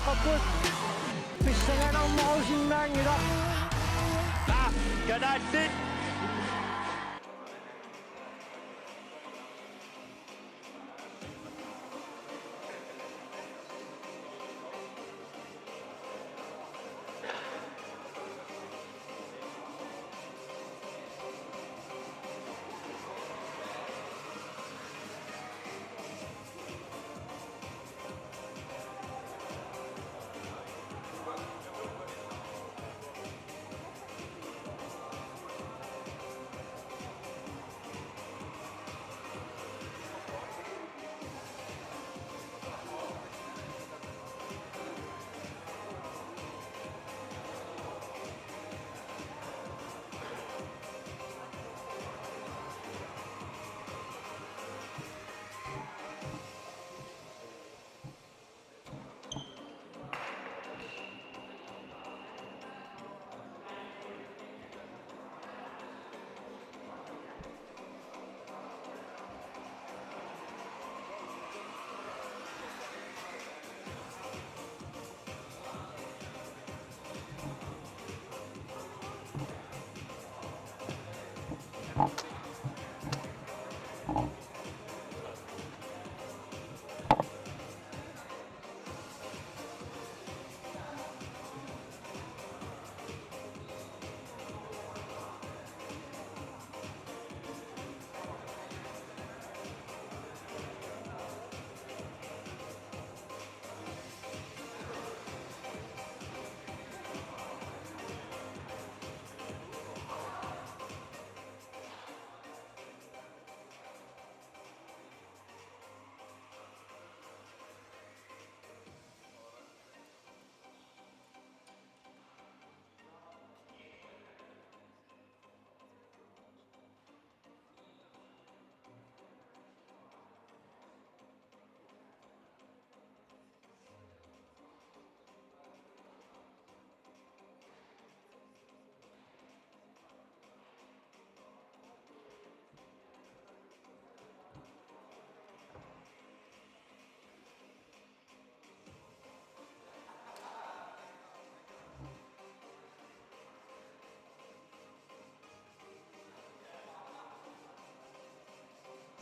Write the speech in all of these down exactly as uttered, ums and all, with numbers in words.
Qapput pissanganarnerusinnaanngilaq. Aa, kalaallit.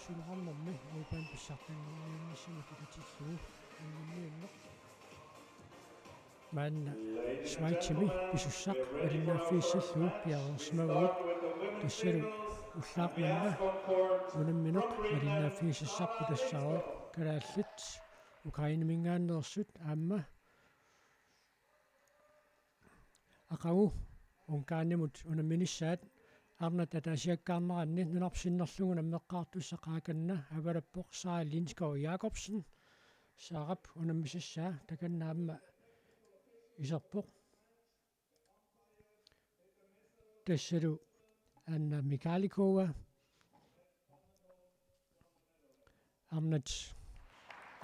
Suloqarnermi Ruben pissartanngorniunnissamut ikitillugu anninniunneq. Maanna Schweizimi pisussaq malinnaaffigissallugu piareersimavugut, tassalu ullaaq manna unammineq malinnaaffigisassarput tassaavoq kalaallit Ukraineminngaanneersut aamma aqagu Ungarnimut unamminissaat. Arnat ataasiakkaarneranni nunarput sinnerlugu nammeqqaartussaq A kanna avalappoq Sara Lindskov Jacobsen. Sarap unammisassaa takanna aamma iserpoq. Tassalu Anna Mikhailikova. Arnat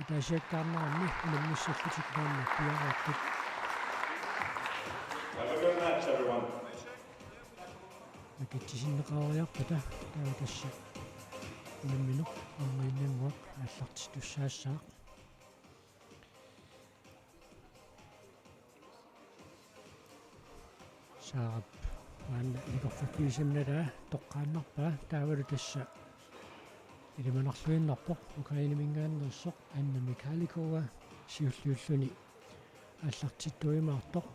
ataasiakkaarneranni unammissallutik maanna piareerput. Have a good match, everyone. Nakitsisinneqareeriarpata taava tassa unammineq orniinnannguaq aallartittussaassaaq. Saarap maanna ikorfakkiisimnalaa toqqaannarpaa taavalu tassa ilimanarluinnarpoq Ukraineminngaanneersoq Anna Mikhailikova siulliulluni aallartittuimaartoq.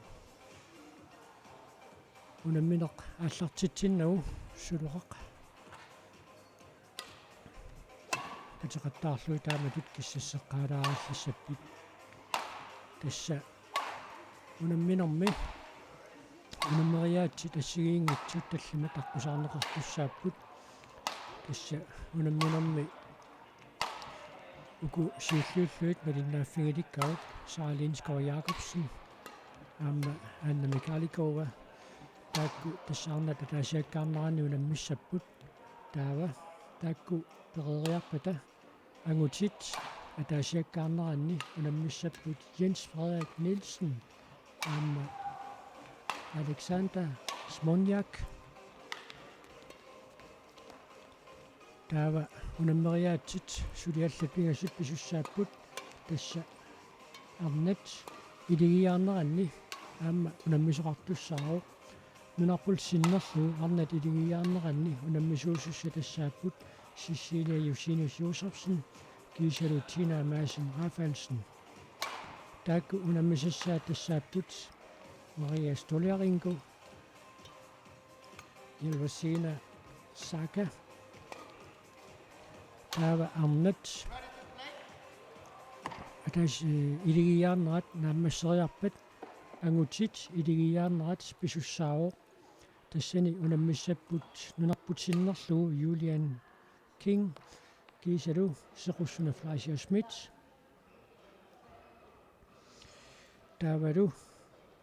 Unammineq aallartitsinnagu Suloqaq ateqattaarlugit taamatut kissasseqqaalaarallassapput. Tassa unamminermi unammeriaatsit assigiinngitsut tallimat aqqusaarneqartussaapput. Tassa unamminermi uku siulliullugit malinnaaffigilikkavut Sara Lindskov Jacobsen aamma Anna Mikhailikova taakku tassa arnat ataasiakkaarneranni unammissapput. Taava taakku pereeriarpata angutit ataasiakkaarneranni unammissapput Jens Frederik Nielsen aamma Alexander Smonjak. Taava unammeriaatsit suli allat pingasut pisussaapput, tassa arnat iligiiaarneranni aamma unammisoqartussaavoq. Nunarput sinnerlugu arnat iligiiaarneranni unammisuusussat tassaapput Cecilia Josefsen kiisalu Tina Madsen Rafaelsen. Taakku unammisassaat tassaapput Maria Stoliarenko, Jelvasina Saka. Taava arnat ataaseq, eh, iligiiaarnerat naammasseriarpat angutit iligiiaarnerat pisussaavoq. Tassani unammissapput nunarput sinnerlugu Julian King kiisalu Sequssuna Fleischer Schmidt. Taavalu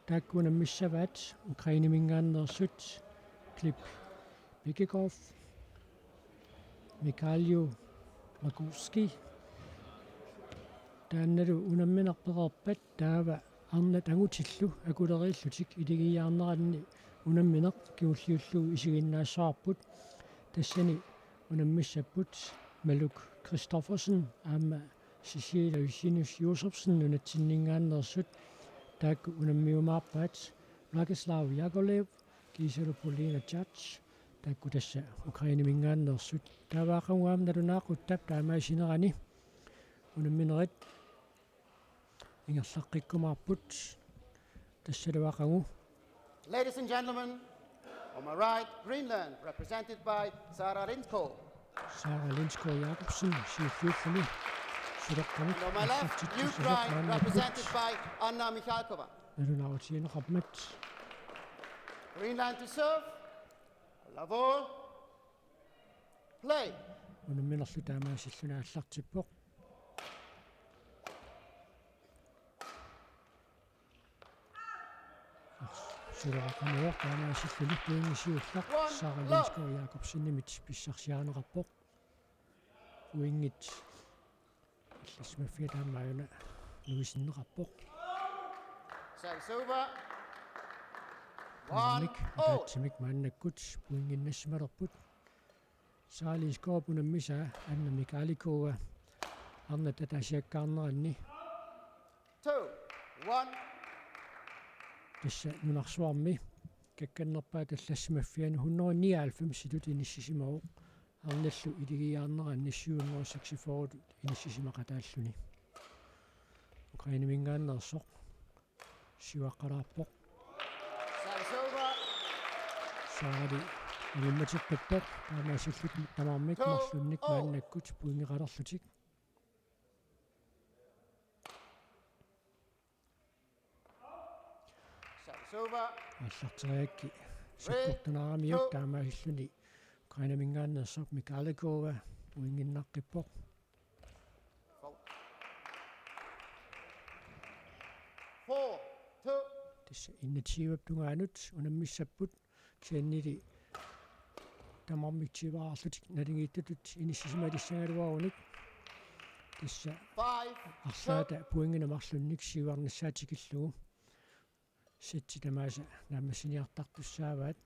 taakku unammissavaat Ukraineminngaanneersut Klip Bekegov, Mikhailo Makuski. Taannalu unammineq pereerpat taava arnat angutillu akuleriillutik iligiiaarneranni unammineq kingulliullugu isiginnaassavarput. Tassani unammissapput Maluk Christoffersen aamma Cecilia Eugenius Josefsen nunatsinninngaanneersut. Taakku unammiumaarpaat Vladislav Yakolev kiisalu Polina Judge. Taakku tassa Ukraineminngaanneersut. Taava aqagu aamma nalunaaquttap taamaasinerani unamminerit ingerlaqqikkumaarput. Tassalu aqagu. Ladies and gentlemen, on my right, Greenland, represented by Sara Lindskov. Sara Lindskov Jakobsen, siulliulluni suleqqamik. And on my left, Ukraine, represented by Anna Mikhalkova. Nalunaarutigineqarmat. Greenland to serve. Love all. Play. Unamminerlu taamaasilluni aallartippoq. Suleqqamik taamaasilluni pointi siulleq Sara Lindskov Jakobsenimit pissarsiarineqarpoq. Pointit allassimaffiat taamaallaat nuisinneqarpoq. Service over. One all. Taamaammat ataatsimik maannakkut pointinnassimalerput. Sara Lindskov unammisaa Anna Mikhailikova arnat ataasiakkaarneranni. Two, one. Tassa nunarsuarmi kakkannerpaat allassimaffianut hundrede nioghalvfemsitut inissisimavoq. Arnallu iligiiaarneranni syv hundrede seksogfyrre inissisimaqataalluni. Ukraineminngaanneersoq siuaqqalaarpoq. Service over. Saali angumateqqippoq. Taamaasillutik tamarmik marlunnik maannakkut pointeqalerlutik. Aallarteriarakku sakkortunaaramiuk taamaasilluni Ukraineminngaanneersoq Mikhailikova pointinnaqqippoq. Four, two. Tassa enogtyve tungaanut unammissapput. Kisiannili tamarmik tyveqarlutik naligiittutut inissisimalissaagaluarunik. Tassa arlaata pointinik marlunnik siuarnissaa tikillugu. Sætti tamaasa naammassiniartartussaavaat.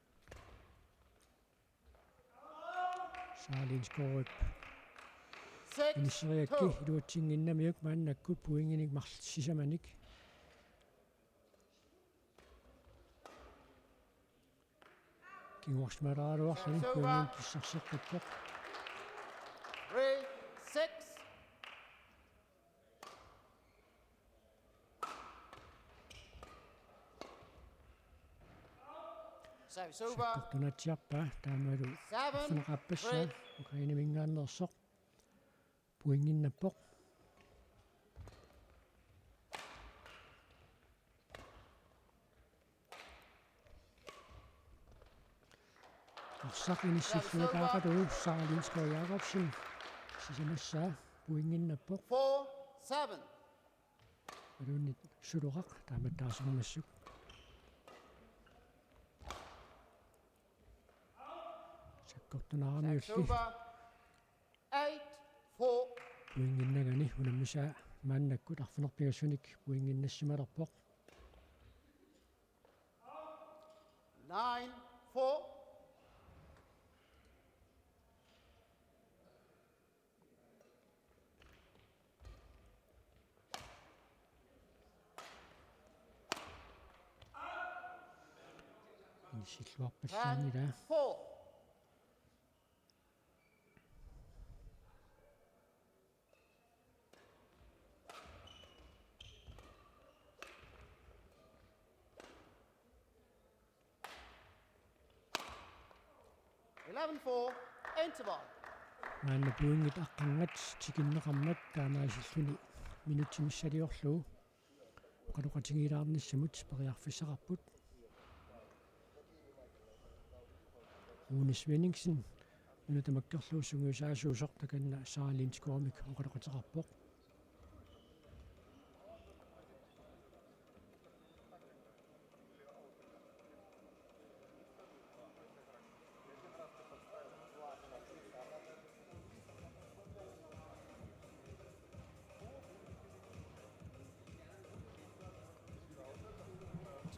Sara Lindskovip inisseriarakku iluatsinnginnamiuk maannakkut pointinik marluk sisamanik. Kinguarsimalaaraluarluni pointinik pissarseqqippoq. Three, six. Sakkortunaatsiarpaa taamalu arfineq-aappassaa Ukraineminngaanneersoq pointinnappoq. Arsaq inissilluataaqalu Sara Lindskov Jakobsen sisamassaa pointinnappoq. Four, seven. Aluunnit suloqaq taamattaarsuarmassuk. Sakkortunaaramiulli. Eight, four. Pointinnagani unammisaa maannakkut arfineq-pingasunut pointinnassimalerpoq. Nine, four. Silluarpallaanngilaa. Eleven four, interval. Maanna pointit aqqarngat tikinneqarmat taamaasilluni minutsi missiliorlugu oqaloqatigiilaarnissamut periarfissaqarput. Rune Svenningsen, nuna tamakkerlugu sungiusaasuusoq, takanna Sara Lindskowimik oqaloqateqarpoq.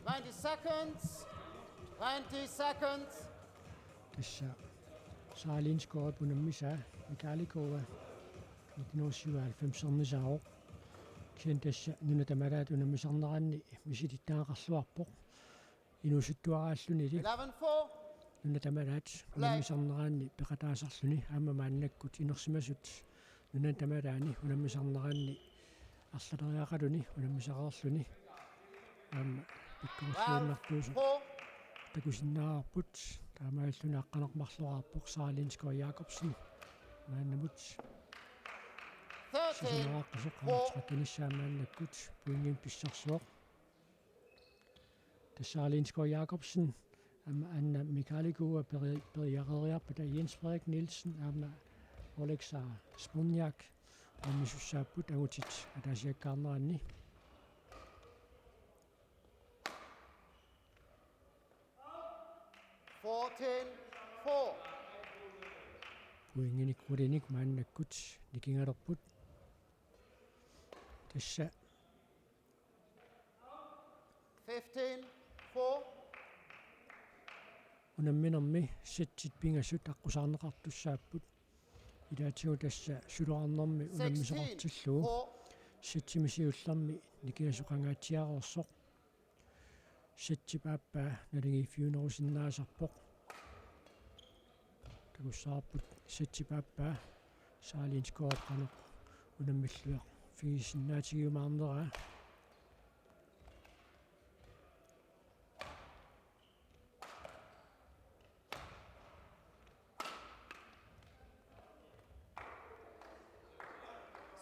Twenty seconds. Twenty seconds. Tassa Sara Lindskowip unammisaa Michalikova nitten hundrede syvoghalvfems-ernisaavoq. Kisianni tassa nuna tamalaat unammisarneranni misilittagaqarluarpoq. Inuusuttuaraallunili Eleven four. Nuna tamalaat unammisarneranni peqataasarluni aamma maannakkut inersimasut nuna tamalaani unammisarneranni arlaleriaqaluni unammisareerluni aamma pikkorissuinnartuusoq Four. takusinnaavarput. Taamaalilluni aqqaneq-marloraarpoq Sara Lindskov Jakobsen maannamut Thirteen. Sisineraaqqisoq Four. tretten-issaa maannakkut pointimik pissarsuoq. Tassa Sara Lindskov Jakobsen aamma Anna Michalikova peri-, periareeriarpata Jens Frederik Nielsen aamma Oleksa Spurniak unammisussaapput angutit ataasiakkaarneranni. Fourteen four. Pointinik qulinik maannakkut nikingalerput. Tassa Fifteen four. Unamminermi setsit pingasut aqqusaarneqartussaapput. Ilaatigut tassa suloqarnermi unammisoqartillugu. Four. Setsimi siullermi nikingasoqangaatsiareersoq. Setsip aappaa naligiiffiunerusinnaasarpoq. Takussavarput setsip aappaa Sara Lindskov qanoq unammilluarfigisinnaatigiumaarnera.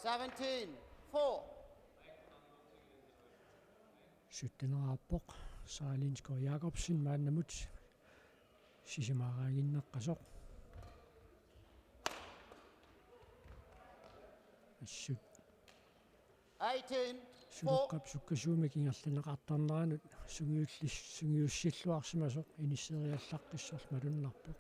Seventeen four. Sytteneraarpoq Sara Lindskov Jakobsen maannamut sisamaaginnartoq. Assut Eighteen four. Suloqqap sukkasuumik ingerlanneqartarneranut sungiullis-, sungiussilluarsimasoq inisseeriallaqqissorlu malunnarpoq.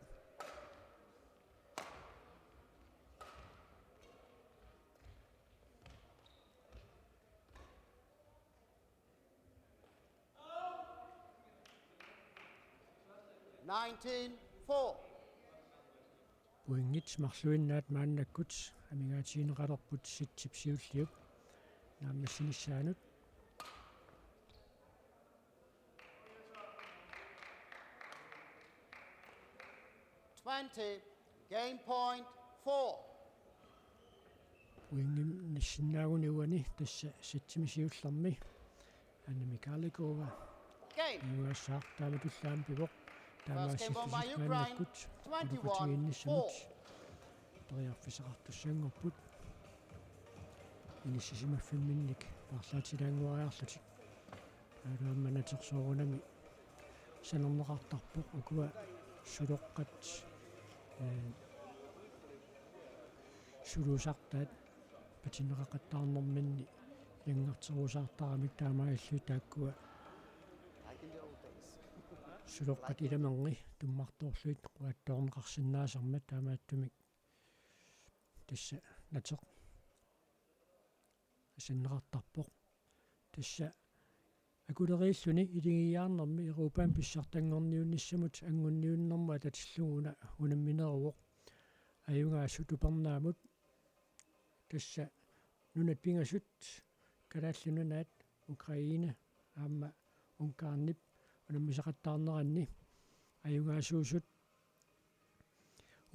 Nineteen four. Pointit marluinnaat maannakkut amigaatigineqalerput setsip siulliup naammassinissaanut. Twenty. Game point four. Pointimik nissinnaaguni uani tassa setsimi siullermi Anna Michalikova. Game. Iuassaaq taamatullu aamma pivoq. First game won by Ukraine, Taamaasillutik twenty-one oqaloqatigiinnissamut four. Periarfissaqartussanngorput. Inissisimaffimmik paarlaatilaannguariarlutik. Aamma Nateq soorunami sanerneqartarpoq ukua Suloqqat, eh, suluusartaat patinneqaqattaarnerminni ilanngarterusaartaramik taamaalilluni taakkua Suloqqat ilaminni tummartoorlugit quattoorneqarsinnaasarmat taamaattumik tassa Nateq asanneqartarpoq. Tassa akuleriilluni iligiiaarnermi Europami pissartanngorniunnissamut angunniunnermut atatillugu una unammineruvoq. Ajugaasut upernaamut tassa nunat pingasut Kalaallit Nunaat, Ukraine aamma Ungarnip unammisaqattaarneranni ajugaasuusut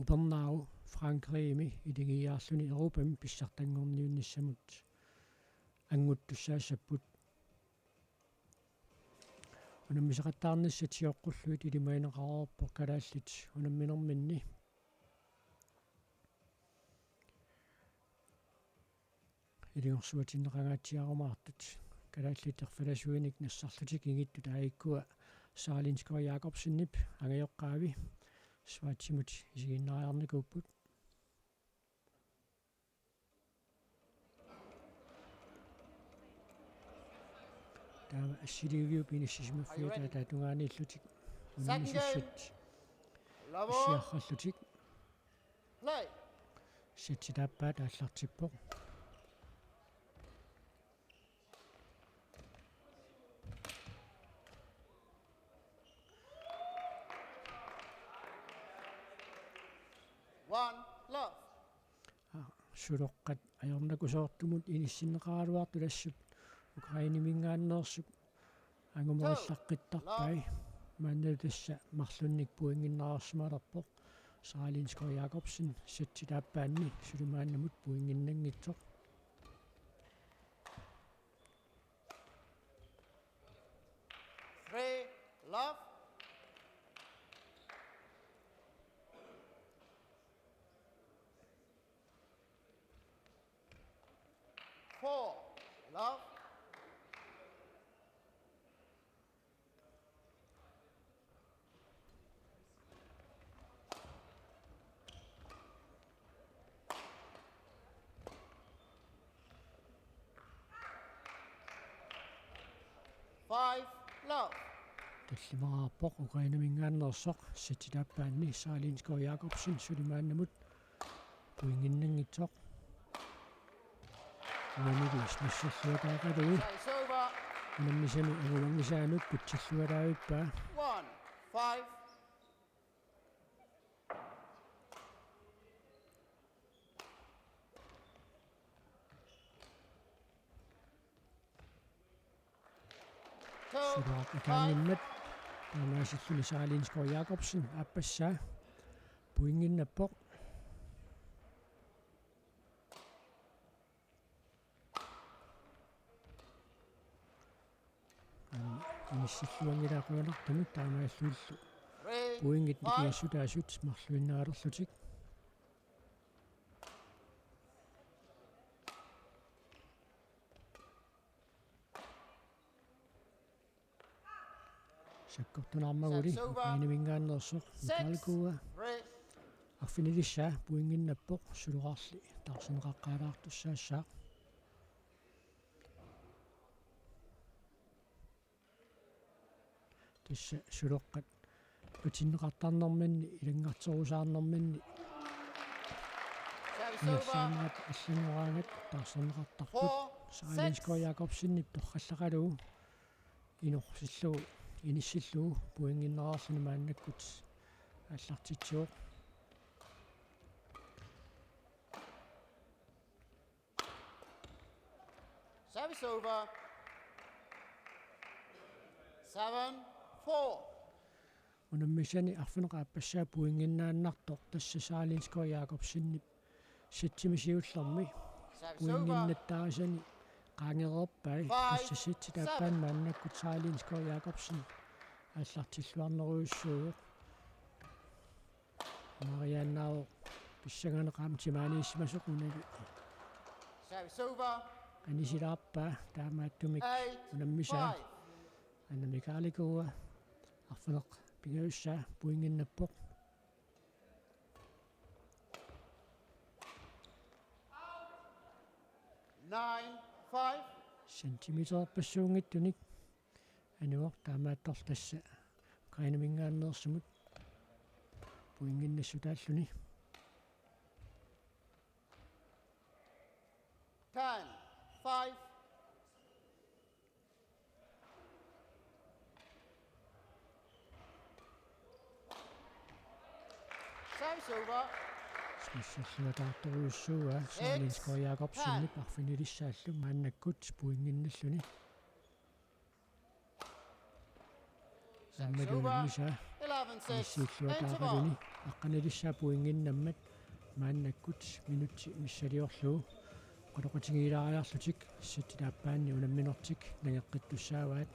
Upernaaru Frankrigimi iligiiaarluni Europami pissartanngorniunnissamut annguttussaassapput. Unammisaqattaarnissat sioqqullugit ilimagineqareerpoq kalaallit unamminerminni. Ilungersuatinneqangaatsiarumaartut kalaallit erfalasuinik nassarlutik ingittut aajukkua Sara Lindskov Jakobsenip angajoqqaavi Schweizimut isiginnaariarnikuupput. Taava assiliiviup inissisimaffiata ataatungaaniillutik unammisut assiarrallutik. Play. Sæt sit aappaat aallartippoq. One love. Aa, suloqqat ajornakusoortumut inissinneqaraluartut assut Ukraineminngaanneersut angumerillaqqittarpai. Maannalu tassa marlunnik pointinnaarsimalerpoq Sara Lindskov Jakobsen, sætsit aappaanni suli maannamut pointinnanngitsoq. Three love. Four love. Five love. Tallimaraarpoq Ukraineminngaanneersoq, sætsit aappaanni Sara Lindskov Jakobsen suli maannamut pointinnanngitsoq. Uanilis missilluataaqalugu. Unammisani angumanngisaanut pitsilluataavippaa. One five. Sulaaq ikaannimmat. Taamaasilluni Sara Lindskov Jakobsen aappassaa pointinnappoq. Inissilluanngilaa qujanartumik taamaallutillu pointit nikingassutaasut marluinnaalerlutik. Sakkortunaarmaguli Ukraineminngaanneersoq Mikhalikova arfinilissaa pointinnappoq, suloraarli taarserneqaqqaalaartussaassaaq. Tassa suloqqat patinneqartarnerminni ilanngarterusaarnerminni inissaanerat allanngoraangat taarserneqartarput. Sara Lindskov Jakobsenip torrallaqalugu inorsillugu inissillugu pointinnaareerluni maannakkut aallartitsivoq. Service over. Seven four. Unammisani arfineq-aappassaa pointinnaannartoq tassa Sara Lindskov Jakobsenip sætsimi siullermi pointinnattarisani qaangereerpai. Tassa sætsit aappaat maannakkut Sara Lindskov Jakobsen aallartilluarnerujussuuvoq. Mariannaavoq pissanganeq aamma timaaniissimasoq unali. Service over. Anisilaarpaa taamaattumik unammisaa. Anna Mikhalikova arfineq-pingajussaa pointinnappoq. Nine five. Centimeterpassuunngitsunik. Anivoq taamaattorli tassa Ukraineminngaanneersumut pointinnassutaalluni. Ten five. Service over. Smisserluataartorujussuuaa Sara Lindskov Jakobsenip arfinilissaallu maannakkut pointinnalluni. Aammalu unammisaa. Inissilluataaraluni aqqanilissaa pointinnammat maannakkut minutsi missiliorlugu oqaloqatigiilaariarlutik settit aappaanni unamminertik nangeqqittussaavaat.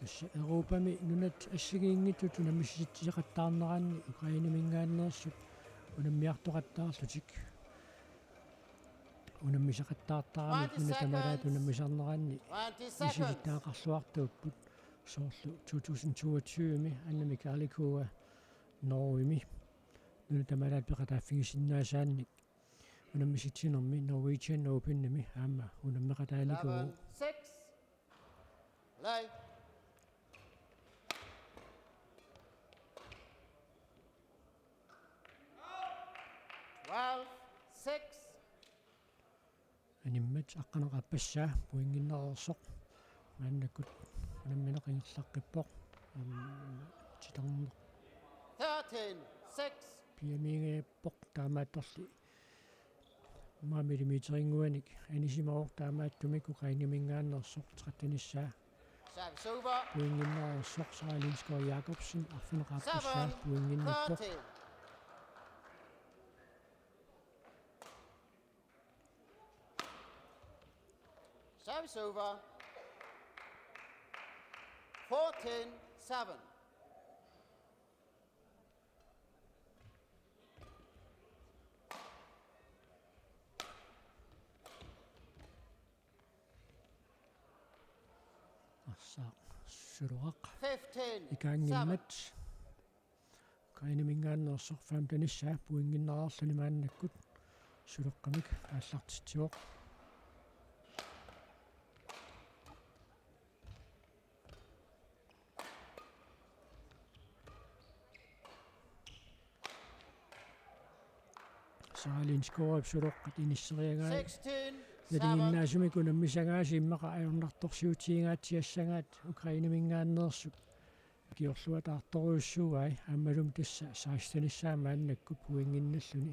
Tassa Europami nunat assigiinngitsut unammisitsisoqattaarneranni Ukraineminngaanneersut unammiartoqattaarlutik unammisaqattaartaramik nunat tamalaat unammisarneranni misilittagaqarluartuupput, soorlu to tusind toogtyve-mi Anna Michalikova Norgemi nunat tamalaat peqataaffigisinnaasaannik unammisitsinermi Norwegian Openimi aamma unammeqataanikuuvoq. Play. Twelve six. Animmat aqqaneq-aappassaa pointinnarsoq maannakkut unammineq ingerlaqqippoq. Aamma titarneq thirteen six. Piamiingaappoq, taamaattorli aamma millimeterinnguanik anisimavoq taamaattumik Ukraineminngaanneersoq trettenissaa. Service over. Pointinnarsoq Sara Lindskov Jakobsen, arfineq-aappassaa pointinnarpoq. Seven thirteen. Service over. Fourteen seven. Arsaaq Suloraq. Fifteen seven. Ikaanngimmat Ukraineminngaanneersoq femtenissaa pointinnarluni maannakkut suloqqamik aallartitsivoq. Sara Lindskovip suloqqat inisseriagai. Sixteen seven. Nalinginnaasumik unammisagaasi immaqa ajornartorsiutigingaatsiassagaat Ukraineminngaanneersut ikiorluataartorujussuuai, aammalumi tassa sekstenissaa maannakkut pointinnalluni.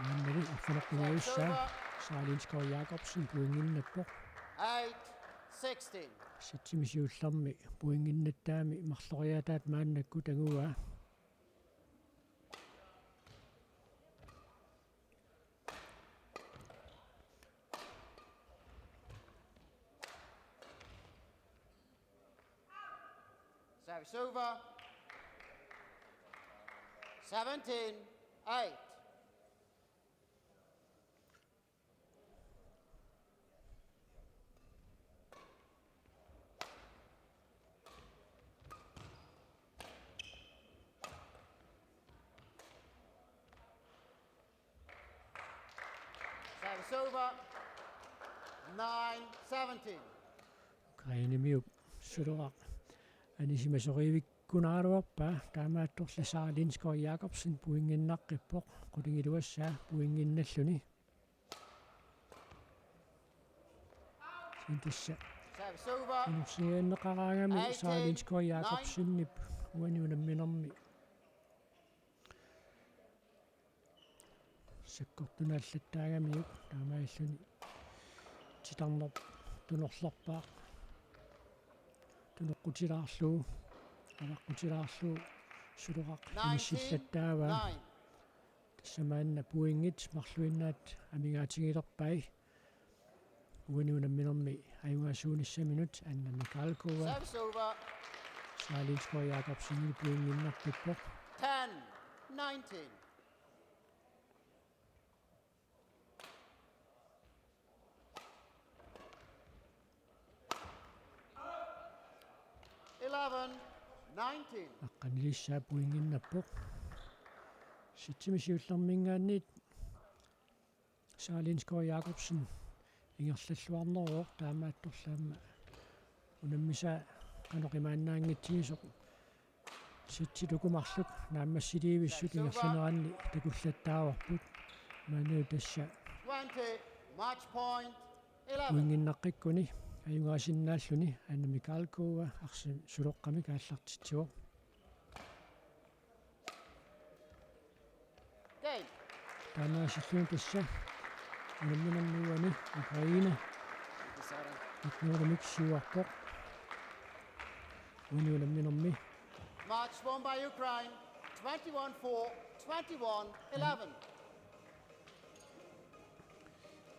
Maannali arfineq-pingajussaa Sara Lindskov Jakobsen pointinnappoq. Eight sixteen. Setsimi siullermi pointinnattaami marloriaataat maannakkut anguaa. Service over. Seventeen eight. Service over. Nine seventeen. Ukrainemiup Suloraq anisimasorivikkunaraluarpaa, taamaattorli Sara Lindskov Jakobsen pointinnaqqippoq, qulingiluassaa pointinnalluni. Siin tassa. Service over. Inersianneqaraangami Sara Lindskov Jakobsenip uani unamminermi sakkortunaallattaagamiuk, taamaalilluni titarneq tunorlerpaaq. Tunoqqutilaarlugu, avaqqutilaarlugu Suloraq inissillattaavaa. Nineteen nine. Tassa maanna pointit marluinnaat amigaatigilerpai. Uani unamminermi ajugaasuunissaminut Anna Michalikova. Service over. Sara Lindskov Jakobsenip pointinnaqqippoq. Ten nineteen. Eleven nineteen. Aqqanilissaa pointinnappoq. Setsimi siullerminngaanniit Sara Lindskov Jakobsen ingerlalluarneruvoq, taamaattorli aamma unammisaa qanoq imaannaanngitsigisoq Setsit uku marluk naammassiliivissut ingerlaneranni takullattaavarput. Maannalu tassa twenty, match point eleven. Uinginnaqqikkuni ajugaasinnaalluni Anna Mikhailkova arsaq suloqqamik aallartitsivoq. Game. Taamaasilluni tassa unamminermi uani Ukraine et-nulimik siuarpoq. Uani unamminermi. Match won by Ukraine, twenty-one four, twenty-one eleven.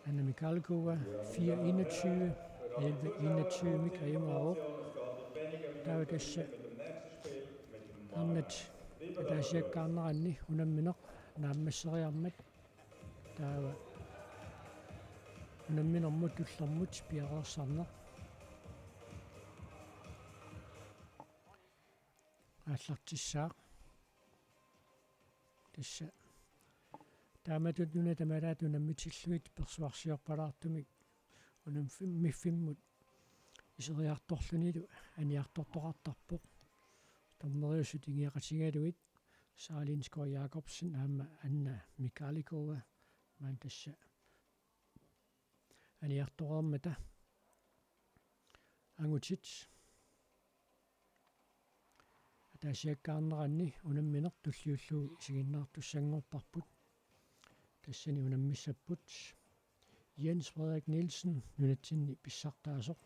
Anna Mikhailkova fire enogtyve, elleve enogtyve-mik ajugaavoq. Taava tassa arnat ataasiakkaarneranni unammineq naammasseriarmat taava unamminermut tullermut piareersarneq aallartissaaq. Tassa taamatut una tamalaat unammitillugit persuarsiorpalaartumik unammiffimmut iseriartorlunilu aniartortoqartarpoq. Dommeriussut ingiaqatigalugit Sara Lindskov Jakobsen aamma Anna Mikhailkova maani tassa aniartoreermata angutit ataasiakkaarneranni unammineq tulliullugu isiginnaartussanngorparput. Tassani unammissapput Jens Frederik Nielsen nunatsinni pissartaasoq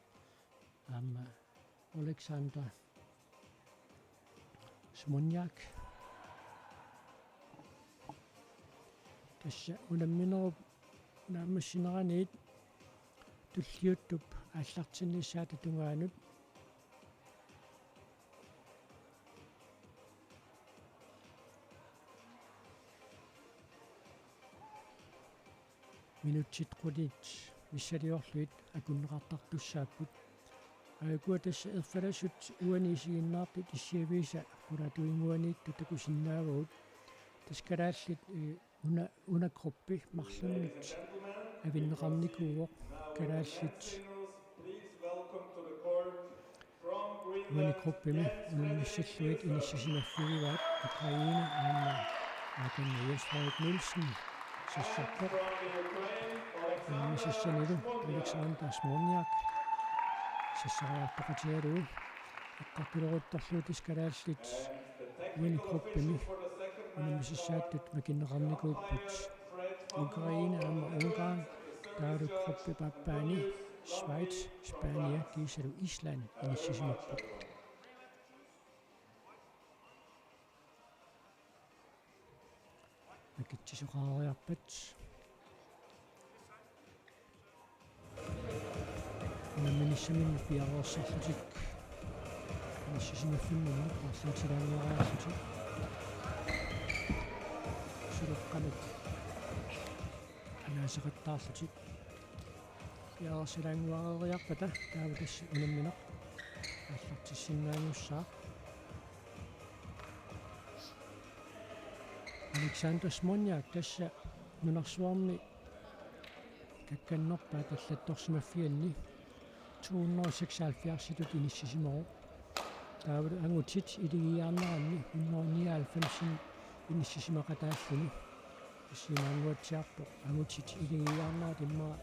aamma Alexander Smoniak. Tassa unamminerup naammassineraniit tulliuttup aallartinnissaata tungaanut minutsit qulit missiliorlugit akunneqartartussaapput. Aajuku tassa erfalassut uani isiginnaartut issiaviisa qulatuinnguaniittut takusinnaavagut. Tassa kalaallit, eh, una, una gruppi marlunnut avinneqarnikuuvoq. Kalaallit uani gruppimi unammissillugit inissisimaffigivaat Ukraine aamma aakanna Jens Frederik Nielsen sassarpoq. Unammisissanilu Alexander Smoniak sassariartoqatigalugu eqqartuleruttorlugu tassa kalaallit uani gruppimi unammisissaattut makinneqarnikuupput. Ukraine aamma Ungarn, taavalu gruppip aappaani Schweiz, Spania kiisalu Island inissisimapput. Makitsisoqareeriarpat. Unamminissaminnik piareersarlutik inissisimaffimmut aarlerilaannguariarlutik suloqqamik anaaseqattaarlutik piareersilaannguareeriarpata taava tassa unammineq aallartissinnaanngussaaq. Alexander Smoniak tassa nunarsuarmi kakkannerpaat allattorsimaffianni to hundrede og seksoghalvfjerdsitut inissisimavoq. Taavalu angutit iligiiaarneranni hundrede og nioghalvfemsit inissisimaqataalluni. Issimaannguatsiarpoq angutit iligiiaarnerat immaqa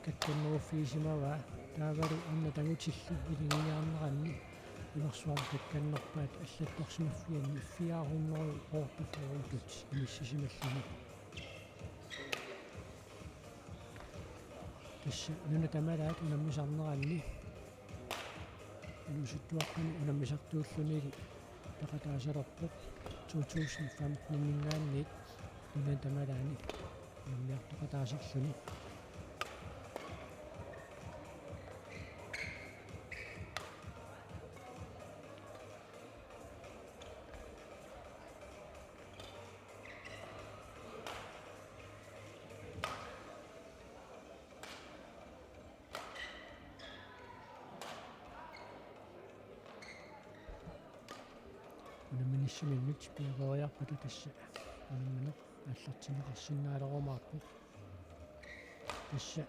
kakkanneruffigisimavaa. Taavalu arnat angutillu iligiiaarneranni nunarsuarmi kakkannerpaat allattorsimaffianni fire hundrede og otteogfyrre inissisimalluni. Tassa nunat tamalaat unammisarneranni inuusuttuaqqani unammisartuullunilu peqataasalerpoq to tusind femten-iminngaanniit nunat tamalaani unammiartoqataasarluni. Unamminissaminnut piareeriarpata tassa unammineq aallartinneqarsinnaalerumaarpoq. Tassa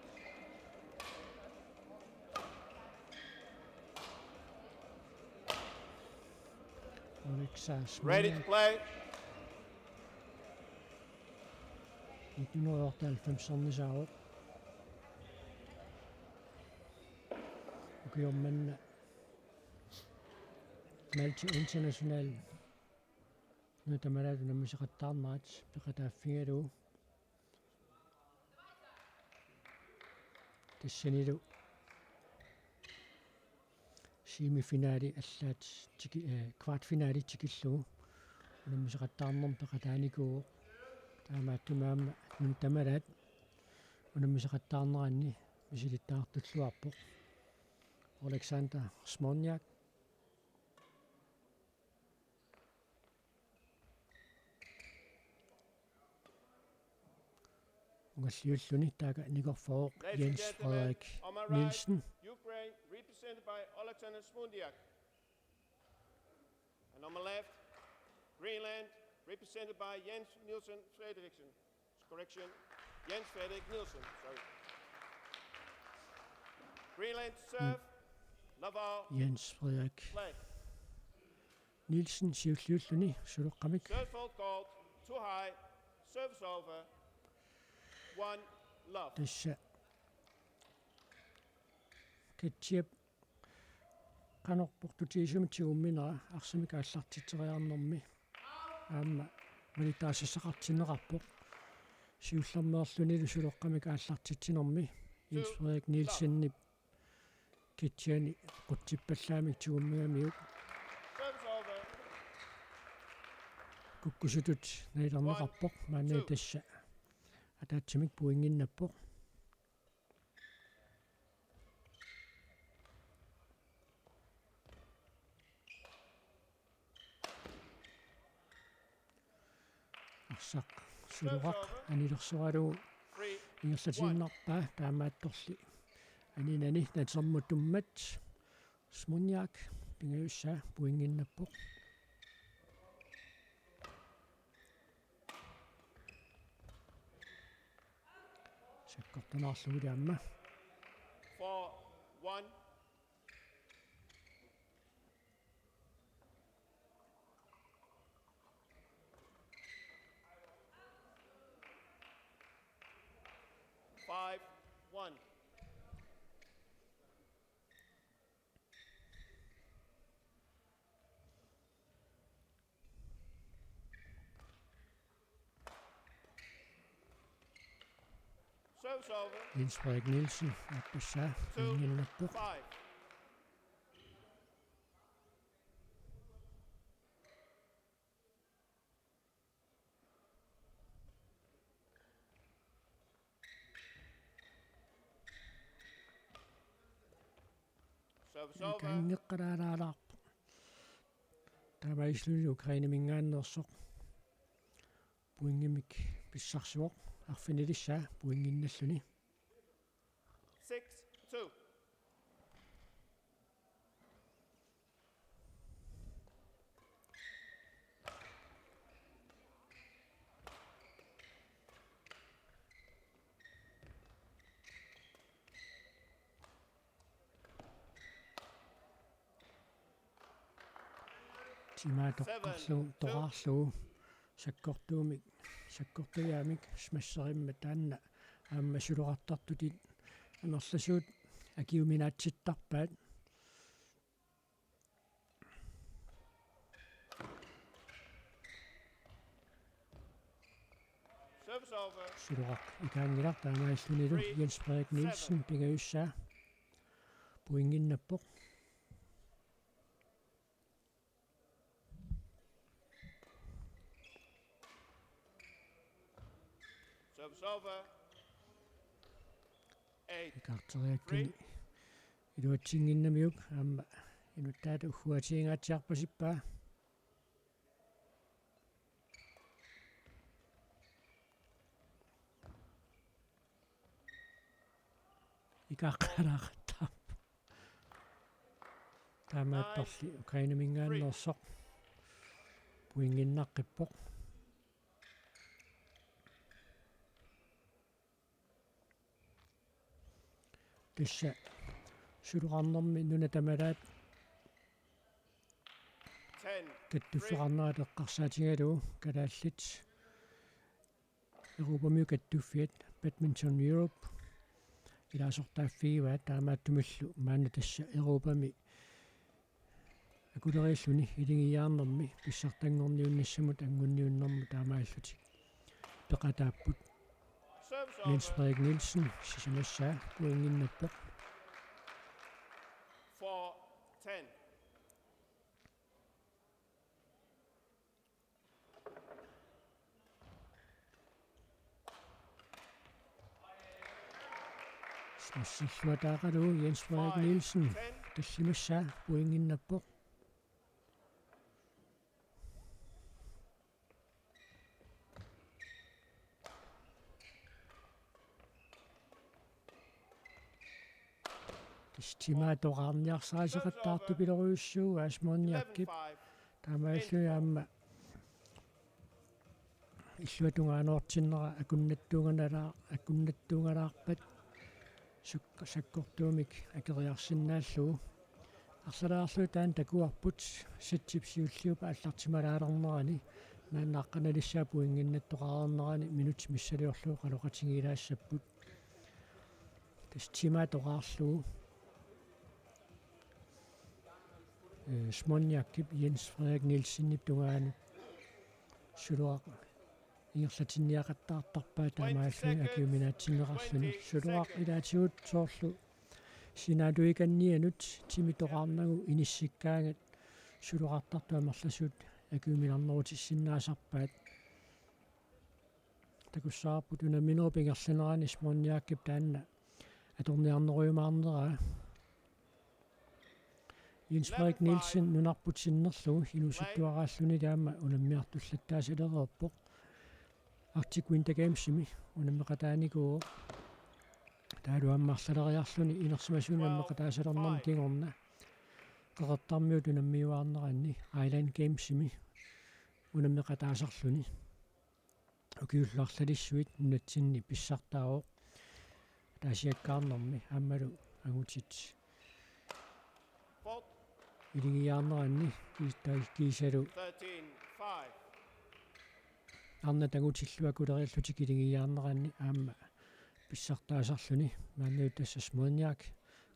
Alexa Smolyak. Ready to play. Nitten hundrede og otteoghalvfems-ernisaavoq. Ukioq manna Malta International. Nuna tamalaat unammisaqattaarnerat peqataaffigalugu. Tassanilu semifinali allaat tiki-, eh, kvartfinali tikillugu unammisaqattaarnermut peqataanikuuvoq. Taamaattumik aamma nuna tamalaat unammisaqattaarneranni misilittagartulluarpoq. Alexander Smolyak. Ungalliulluni taakanikorfaasoq Jens Frederik Nielsen. Ukraine, represented by Alexander Smolyak. And on my left, Greenland, represented by Jens Nielsen Frederiksen. Correction, Jens Frederik Nielsen, sorry. Greenland to serve, love all, Jens Frederik play. Nielsen siulliulluni suloqqamik. Serve fault called, too high, service over, one love. Tassa Katsiap qanoq portutigisumik tigumminera arsamik aallartitseriarnermi aamma malittarisassaqartinneqarpoq. Siullermeerlunilu suloqqamik aallartitsinermi Jens Frederik Nielsenip Katsiani qutsippallaamik tigummigamiuk. Kukkusutut nalilerneqarpoq maanna tassa ataatsimik pointinnappoq. Arsaq Suloqaq anilersoralugu ingerlatiinnarpaa, taamaattorli aninani natermut tummat Smolyak pingajussaa pointinnappoq. Sakkortunaarlugulu aamma. Four, one. Five, one. Service over. Jens Frederik Nielsen, aappassaa, two, pointinnappoq. Five. Service over. Ikaanngeqqalaalaarpoq. Taamaalilluni Ukraineminngaanneersoq pointimik pissarsivoq, arfinilissaa pointinnalluni. Six, two. Timaatoqqarlugu, toqqarlugu, sakkortuumik, sakkortujaamik smasserimmat taanna aamma suloqartartutit amerlasuut akiuminaatsittarpaat. Service over. Suloqaq ikaanngilaq, taamaalillunilu Jens Frederik Nielsen pingajussaa pointinnappoq. Service over. Eight. Ikaartoriakkani iluatsinnginnamiuk aamma inuttaata ugguatiingaatsiarpasippaa. Ikaaqqalaaqattaarpoq. Taamaattorli Ukraineminngaanneersoq pointinnaqqippoq. Tassa suloqarnermi nuna tamalaat Kattuffiup eqqarsaatigalugu kalaallit Europamiut kattuffiat Badminton Europe ilaasortaaffigivaat, taamaattumillu maanna tassa Europami akuleriilluni iligiiaarnermi pissartanngorniunnissamut anngunniunnermut taamaallutik peqataapput. Jens Frederik Nielsen, sisamassaa, pointinnappoq. Smassilluataaqalu Jens Frederik Nielsen, tallimassaa, pointinnappoq. Tassa timaat toqaarniarsariseqattaartupilorujussuuvoq Smonjakip. Taamaalilluni aamma illuatungaanoortinnera akunnattuunganalaa-, akunnattuungalaarpat suk-, sakkortuumik akeriarsinnaallugu. Arlaleriarlugit taanna takuarput, sættip siulliup aallartimalaalernerani, naannaaqqanalissaa pointinnattoqareernerani minutsit missiliorlugit oqaloqatigiilaassapput. Tassa timaat toqaarlugu, eh, Smonjakip Jens Frederik Nielsenip tungaanut Suloaq ingerlatinniaqattaartarpaa, taamaalilluni akiuminaatsinneqarluni. Suloaq ilaatigut soorlu sinaaluikannianut timip toqaarnagu inissikkaangat suloqartartut amerlasuut akiuminarnerutissinnaasarpaat. Takussavarput unamminerup ingerlanerani Smonjakip taanna atorniarnerujumaarneraa. Jens Frederik Nielsen nunarput sinnerlugu inuusuttuaraalluni taama unammiartullattaasalereerpoq. Arctic Winter Gamesimi unammeqataanikuuvoq. Taavalu aamma arlaleriarluni inersimasut unammeqataasalernermi kingorna Qeqertarmiut unammiuaarneranni Island Gamesimi unammeqataasarluni. Ukiullu arlalissuit nunatsinni pissartaavoq ataasiakkaarnermi aammalu angutit iligiiaarneranni kiista-, kiisalu arnat angutillu akuleriillutik iligiiaarneranni aamma pissartaasarluni. Maannalu tassa Smonjak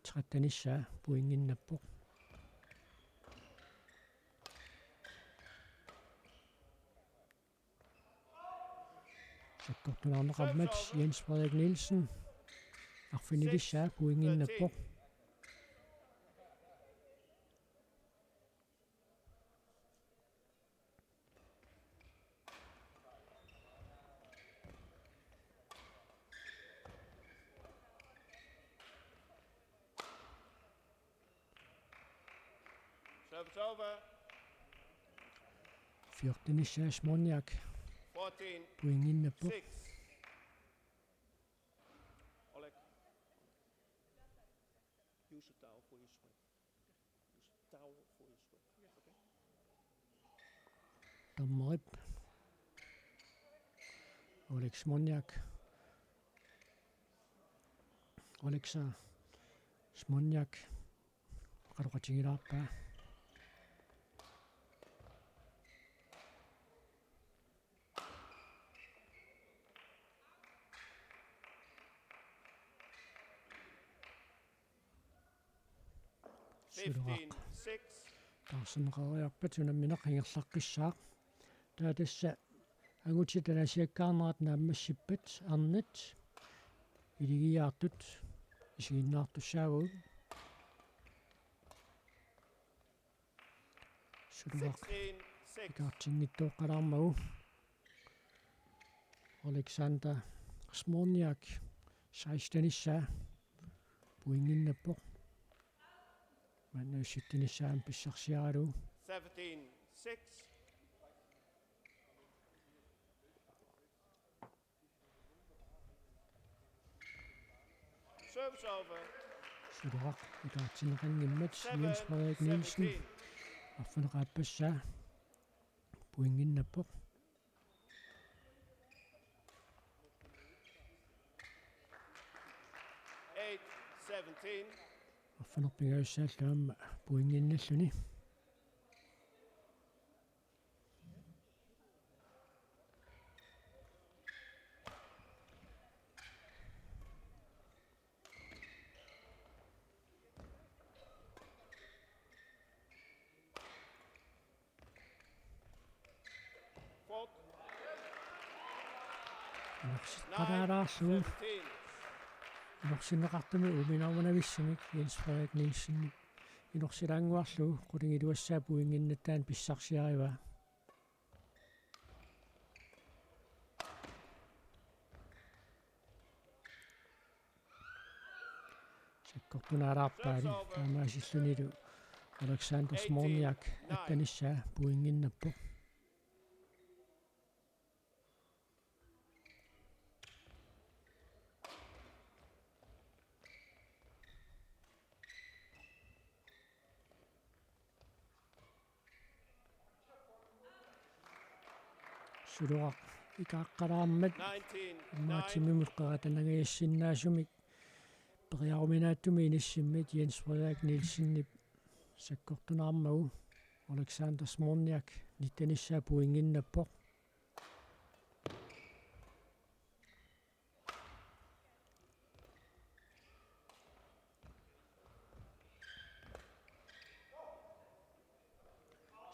trettenissaa pointinnappoq. Sakkortunaarneqarmat Jens Frederik Nielsen arfinilissaa pointinnappoq. Service over. Fjortenissaa Smonjak. Fourteen, pointinnappoq. Six. Oleg. Use the towel for your sweat. Use the towel for your sweat. Okay? Dommerip Oleg Smonjak. Oleksa Smonjak oqaloqatigilaarpaa. Suloaq. Fifteen six. Taarserneqareerpat unammineq ingerlaqqissaaq. Taava tassa angutit ataasiakkaarnerat naammassippat arnat iligiiaartut isiginnaartussaavagut. Suloaq ikaartinngitsooqqalaarmagu. Alexander Smonjak sekstenissaa pointinnappoq. Maanna syttenissaa pissarsiaralugu. Seventeen six. Service over. Suloaq ikaartinneqanngimmat Jens Frederik Nielsen arfineq-aappassaa pointinnappoq. Eight seventeen. Arfineq-pingajussaallu aamma pointinnalluni. Inorsiqqalaalaarlugu. Inorsinneqartumi uuminaarunavissumik Jens Frederik Nielsen. Inorsilaannguarlugu qulingiluassaa pointinnattaani pissarsiarivaa. Sakkortunaalaarpaali taamaasillunilu Alexander Smolniak attanissaa pointinnappoq. Suloraq ikaaqqalaarmat immaqa timimut qeratanangajassinnaasumik periaruminaatsumik inissimmit Jens Frederik Nielsenip sakkortunaarmagu Alexander Smolniak nittanissaa pointinnappoq.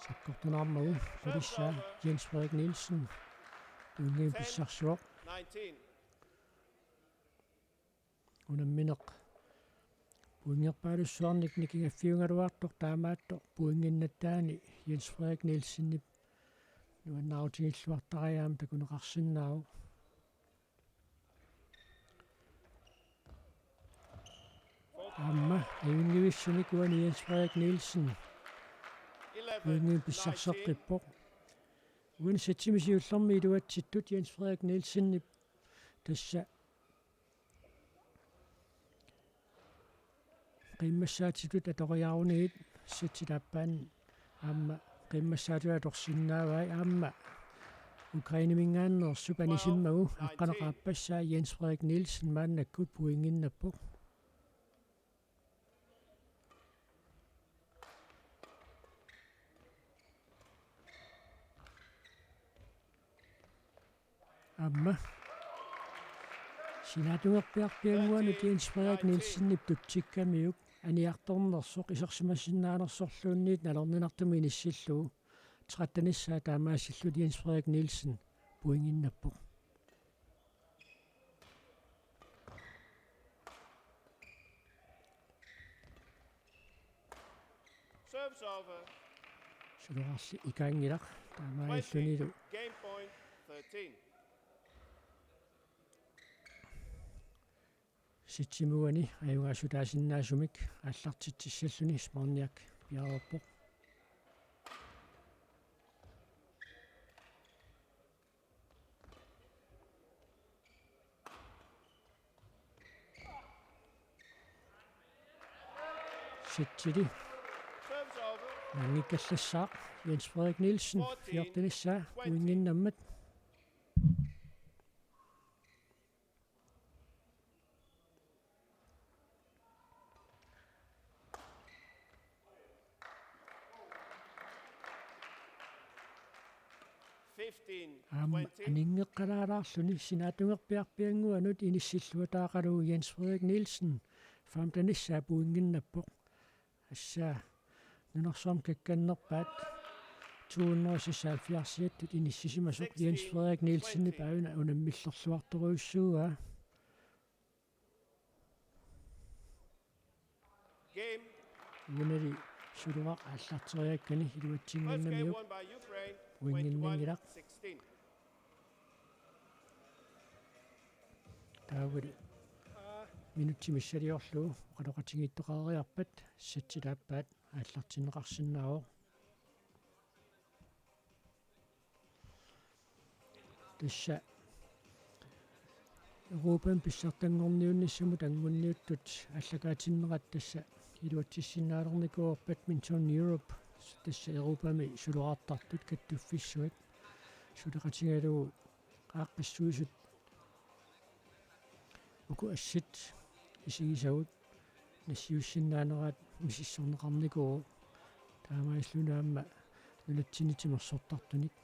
Sakkortunaarmagu qulissaa Jens Frederik Nielsen pointimik pissarsivoq. Unammineq pointerpaalussuarnik nikingaffiugaluartoq taamaattoq pointinnattaani Jens Frederik Nielsenip nuannaarutigilluartariaammik takuneqarsinnaavoq. Aamma ajunngivissumik uani Jens Frederik Nielsen pointimik pissarseqqippoq. Uani sætsimi siullermi iluatsittut Jens Frederik Nielsenip tassa qiimmassaatitut atoriarunigit sætsit aappaanni aamma qiimmassaatitut atorsinnaavai aamma Ukraineminngaanneersup anisimmagu aqqaneq-aappassaa Jens Frederik Nielsen maannakkut pointinnappoq. Aamma sinaatungerpiarpiannguanut Jens Frederik Nielsenip tutsikkamiuk aniartornersoq isersimasinnaanersorluunniit nalorninartumik inissillugu trettenissaa taamaasillutik Jens Frederik Nielsen pointinnappoq. Service over. Sulorarli ikaanngilaq taamaalillunilu. Game point thirteen. Sætsimut uani ajugaasutaasinnaasumik aallartitsissalluni Smolniak piareerpoq. Sætsili nanngikkallassaaq Jens Frederik Nielsen fjortenissaa pointinnammat. Aamma aninngeqqalaalaarluni sinaatungerpiarpiannguanut inissilluataaqalugu Jens Frederik Nielsen femtenissaa pointinnappoq. Tassa nunarsuarmi kakkannerpaat to hundrede seksoghalvfjerds-ittut inissisimasoq Jens Frederik Nielsenip aajuna unammillerluartorujussuuaa. Uanili Suloraq aallarteriakkani iluatsinnginnamiuk uinginnanngilaq. Taavalu minutsi missiliorlugu oqaloqatigiittoqareeriarpat sætsit aappaat aallartinneqarsinnaavoq. Tassa Europami pissartanngorniunnissamut angunniuttut aallakaatinnerat tassa iluatsissinnaalernikuuvoq Badminton Europe, tassa Europami sulorartartut kattuffissuat suleqatigalugu aaqqissuisut uku assit isigisagut nassiussinnaaneraat misissorneqarnikuuvoq. Taamaalilluni aamma nunatsinni timersortartunik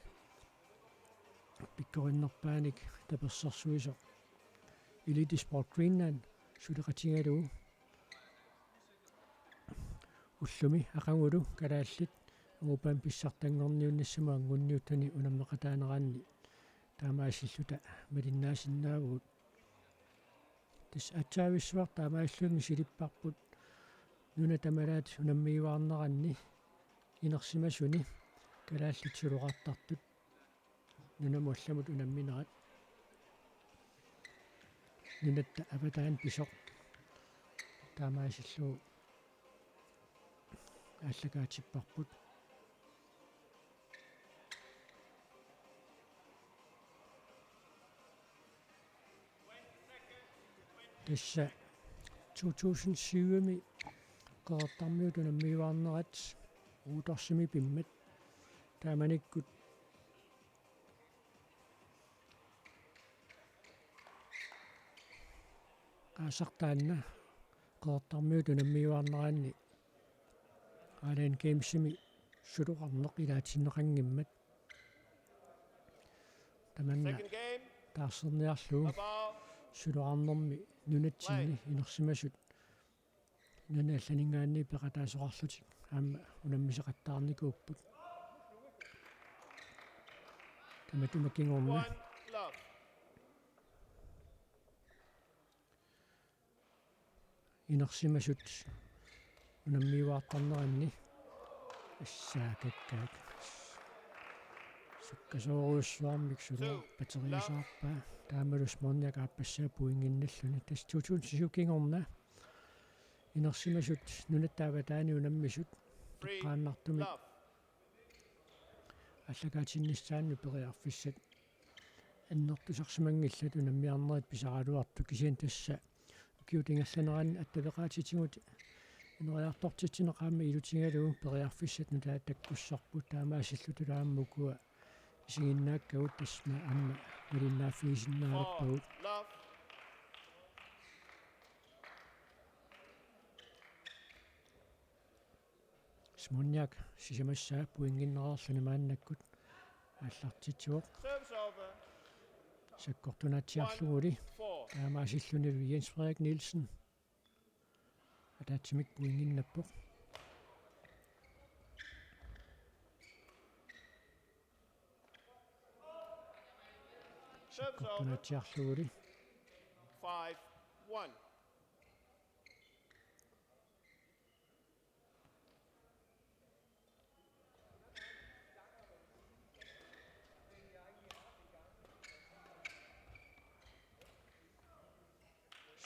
pikkorinnerpaanik tapersersuisoq Elite Sport Greenland suleqatigalugu ullumi aqagulu kalaallit Europami pissartanngorniunnissamut angunniuttuni unammeqataaneranni taamaasilluta malinnaasinnaavugut. Tassa aatsaavissuaq taamaalilluni misilipparput nunat tamalaat unammiuaarneranni inersimasuni kalaallit suloqartartut nunamut allamut unamminerat. Nunatta avataani pisoq taamaasillugu aallakaatipparput. Tassa to tusind syv-mi Qeqertarmiut unammiuaarnerat Rhodersimi pimmat. Taamanikkut aasaq taanna Qeqertarmiut unammiuaarneranni Island Gamesimi suloqarneq ilaatinneqanngimmat. Tamanna Second game. Taarserniarlugu Above. Suloqarnermi nunatsinni Play. Inersimasut nunat allaninngaanniit peqataasoqarlutik aamma unammisoqattaarnikuupput. Tamatuma kingorna. One love. Inersimasut unammiuaartarneranni assaakakkaak. Sukkasoorujussuarmik suloq pateriisaarpaa. Taamalu Smoniak aappassaa pointinnalluni. Tassa to tusind syv kingorna. Inersimasut nunatta avataani unammisut. Free toqqaannartumik love. Aallakaatinnissaannut periarfissat annertusarsimanngillat unammiarnerit pisaraluartut, kisianni tassa ukiut ingerlaneranni attaveqaatitigut ineriartortitsineq aamma ilutigalugu periarfissat nutaat takkussapput, taamaasillutullu aamma ukua isiginnaakkagut tassa aamma malinnaaffigisinnaalerpagut. Love. Smoniak sisamassaa pointinnarluni maannakkut aallartitsivoq. Serves over. Sakkortunaatsiarluguli. One four. Taamaasillunilu Jens Frederik Nielsen ataatsimik pointinnappoq. Serves over. Sakkortunaatsiarluguli. Five one.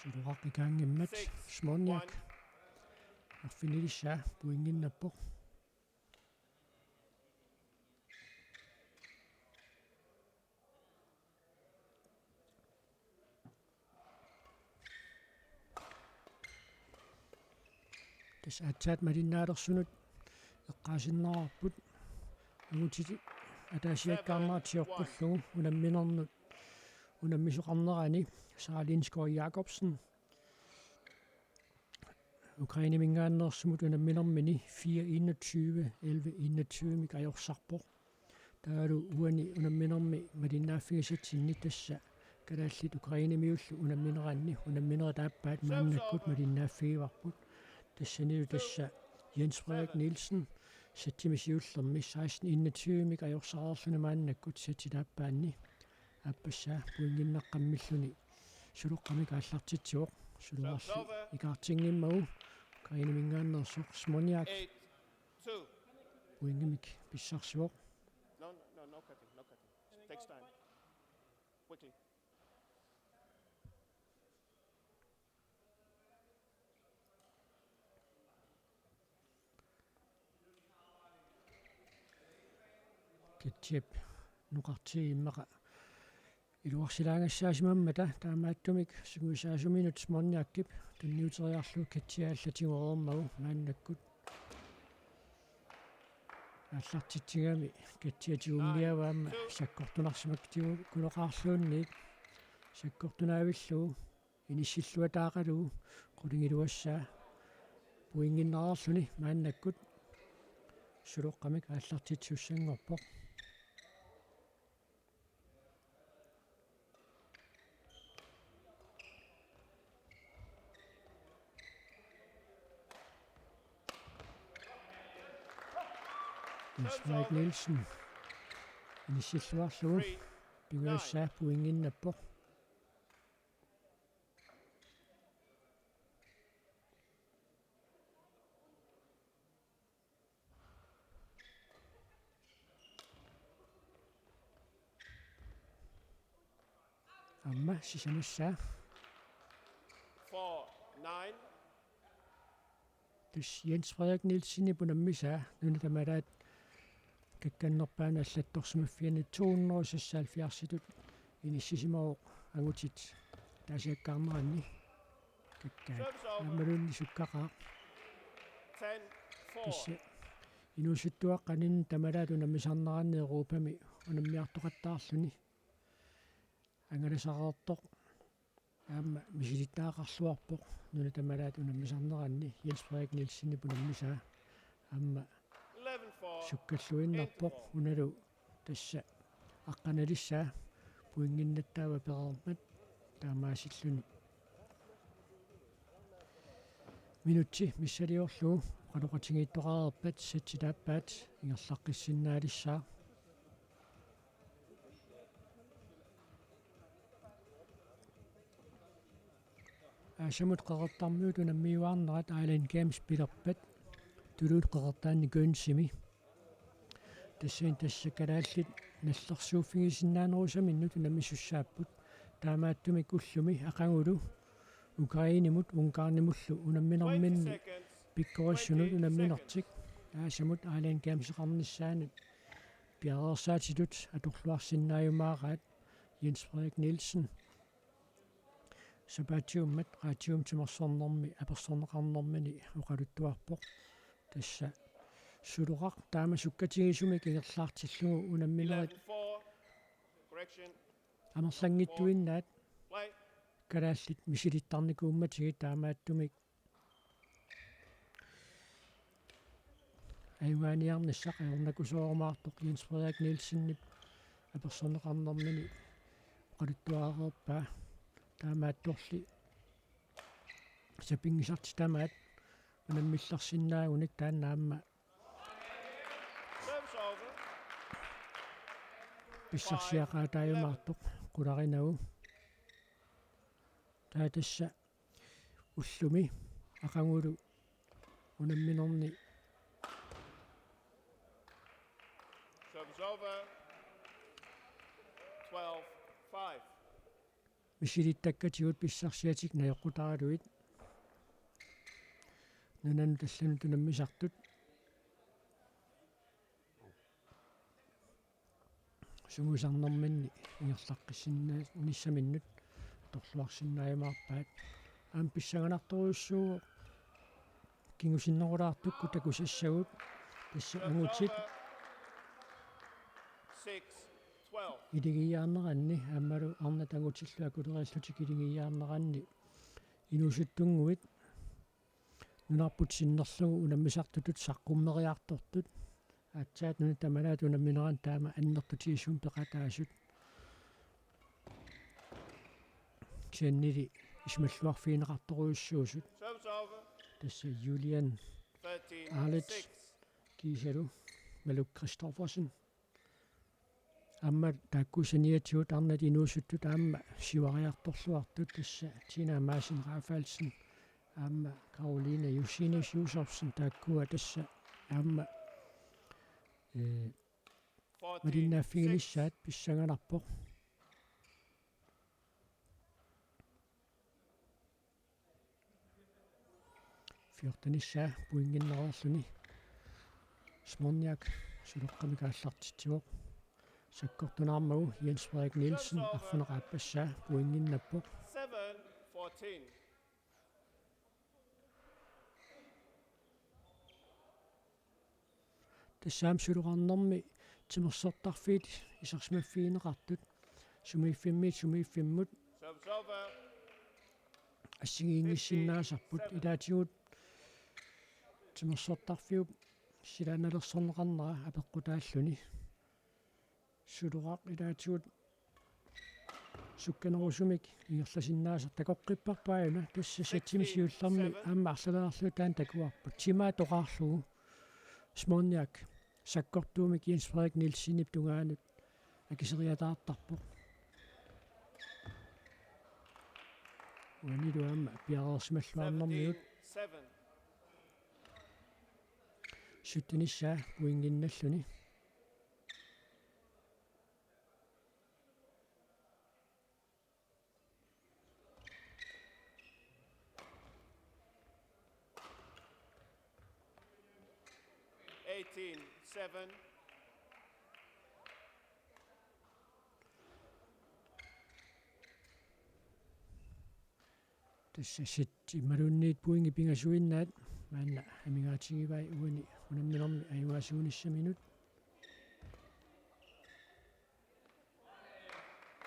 Suloqaqqikkaanngimmat Smoniak arfinilissaa pointinnappoq. Tassa aatsaat malinnaalersunut eqqaasinnaavarput. Angutit ataasiakkaarnerat sioqqullugu unamminernut unammisoqarnerani Sara Lindskov Jacobsen. Ukraineminngaanneersumut unamminermini fire enogtyve, elleve enogtyve-mik ajorsarpoq. Taavalu uani unamminermi malinnaaffigisatsinni tassa kalaallit Ukrainemiullu unammineranni unamminerit aappaat maannakkut malinnaaffigivarput. Tassanilu tassa Jens Frederik Nielsen satsimi siullermi seksten enogtyve-mik ajorsareerluni maannakkut satsit aappaanni aappassaa pointinnaqqammilluni suloqqamik aallartitsivoq. Suloqarli ikaartinngimmagu Ukraineminngaanneersoq Smoniak Eight two. Pointimik pissarsivoq. No, no, no cutting, no cutting. Takes time. Quickly. Katsiap noqartii immaqa iluarsilaagassaasimammat taamaattumik sungiusaasuminut Smoniakip tunniuteriarlugu Katsia allatigoreermagu maannakkut. Aallartitsigami Katsia tigummiaava aamma sakkortunarsimakkatigu kuloqarluunniit sakkortunaavillugu inissilluataaqalugu qulingiluassaa pointinnarluni maannakkut suloqqamik aallartitsisussanngorpoq. Jens Frederik Nielsen inissilluarlugu. Pingajussaa pointinnappoq. Aamma sisamassaa. Four, nine. Tassa Jens Frederik Nielsenip unammisaa nunat tamalaat kakkannerpaanut allattorsimaffiani to hundrede seksoghalvfjerdsitut inissisimavoq angutit taasiakkaarneranni. Kakkaak. Service over. Aammaluunniit sukkaqaaq. Ten, four. Tassa inuusuttuaqqat nunat tamalaat unammisarneranni Europami unammiartoqattaarluni. Angalasareertoq aamma misilittagaqarluarpoq nunat tamalaat unammisarneranni Jens Frederik Nielsenip unammisaa aamma eleven four. Sukkalluinnarpoq. Interval. Unalu tassa aqqanalissaa pointinnattaava pereermat taamaasilluni. Minutsi missiliorlugu oqaloqatigiittoqareerpat setsit aappaat ingerlaqqissinnaalissaaq. Aasamut Qeqertarmiut unammiuaarnerat Island Games pilerpat tuluit Qeqertaanni Guernseymi. Tassalu tassa kalaallit nallersuuffigisinnaanerusaminnut unammisussaapput. Taamaattumik ullumi aqagulu Ukrainemut Ungarnimullu unamminerminni pikkorissunut unamminertik aasamut Island Gameseqarnissaanut piareersaatitut atorluarsinnaajumaaraat Jens Frederik Nielsen. Sapaatiummat Radium timersornermi apersorneqarnermini oqaluttuarpoq. Tassa Suloqaq taama sukkatigisumik ingerlaartillugu unamminerit eleven four. Correction. Amerlanngitsuinnaat. Play. Kalaallit misilittarnikuummatigit taamaattumik ajugaaniarnissaq ajornakusoorumaartoq Jens Frederik Nielsenip apersorneqarnermini oqaluttuareerpaa. Taamaattorli sapinngisartik tamaat unammillersinnaagunik taanna aamma service over. Pissarsiaqaataajumaartoq qularinagu. Taava tassa ullumi aqagulu unamminerni service over. Twelve five. Misilittakkatigut pissarsiatik najoqqutaraluit nunanut allanut unammisartut sumuisarnerminni ingerlaqqissinnaa-, -nissaminnut atorluarsinnaajumaarpaat. Aamma pissanganartorujussuuvoq kingusinnerulaartukkut takusassagut tassa angutit six twelve. Iligiiaarneranni aammalu arnat angutillu akulerillutik iligiiaarneranni inuusuttunnguit nunarput sinnerlugu unammisartutut saqqummeriartortut. Aatsaat nunat tamalaat unammineranni taama annertutigisumik peqataasut. Kisiannili isumalluarfigineqartorujussuusut. Service over. Tassa Julian thirteen six. Arlit kiisalu Maluk Christoffersen. Aamma taakku saniatigut arnat inuusuttut aamma siuariartorluartut tassa Tina Madsen Rafaelsen aamma Karoline Josefsen taakkua tassa aamma, ee, malinnaaffigilissaat pissanganarpoq. Fjortenissaa pointinnereerluni Smoniak Suloqqamik aallartitsivoq. Sakkortunaarmagu Jens Frederik Nielsen arfineq-aappassaa pointinnappoq. Seven fourteen. Tassa aamma suloqarnermi timersortarfiit isersimaffigineqartut sumiiffimmiit sumiiffimmut assigiinngissinnaasarput. Ilaatigut timersortarfiup silaannalersorneqarnera apeqqutaalluni. Suloqaq ilaatigut sukkanerusumik ingerlasinnaasaq takoqqipparput aajuna, tassa setimi siullermi aamma arlaleriarlugu taanna takuarput. Timaa toqaarlugu Smoniak sakkortuumik Jens Frederik Nielsenip tungaanut akiseriataartarpoq. Uanilu aamma piareersimalluarnermigut. Seventeen seven. Syttenissaa pointinnalluni. Eighteen seven. Tassa set imaluunniit pointit pingasuinnaat maanna amigaatigivai uani unamminermi ajugaasuunissaminut.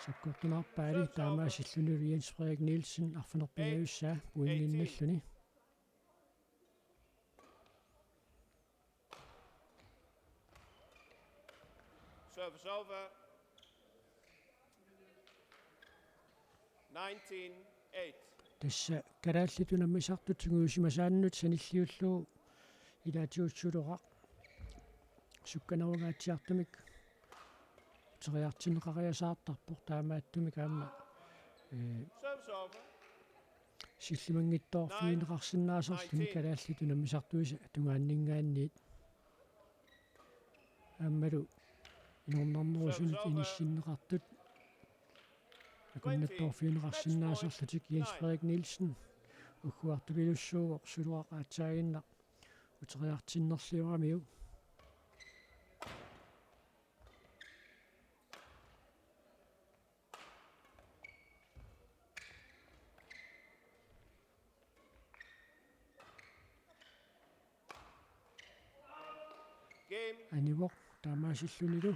Sakkortunerpaali taamaasillunilu Jens Frederik Nielsen arfineq-pingajussaa pointinnalluni. Service over. Nineteen eight. Tassa kalaallit unammisartut sungiusimasaannut sanilliullugu ilaatigut Suloqaq sukkanerungaatsiartumik uteriartinneqariasaartarpoq, taamaattumik aamma, ee, sillimanngitsoorfigineqarsinnaasarluni kalaallit unammisartuisa tungaanninngaanniit. Aammalu inornarnerusunut inissinneqartut akunnattoorfigineqarsinnaasarlutik. Jens Frederik Nielsen ugguartupilussuuvoq Suloqaq aatsaaginnaq uteriartinnerlioramiuk. Game. Anivoq taamaasillunilu.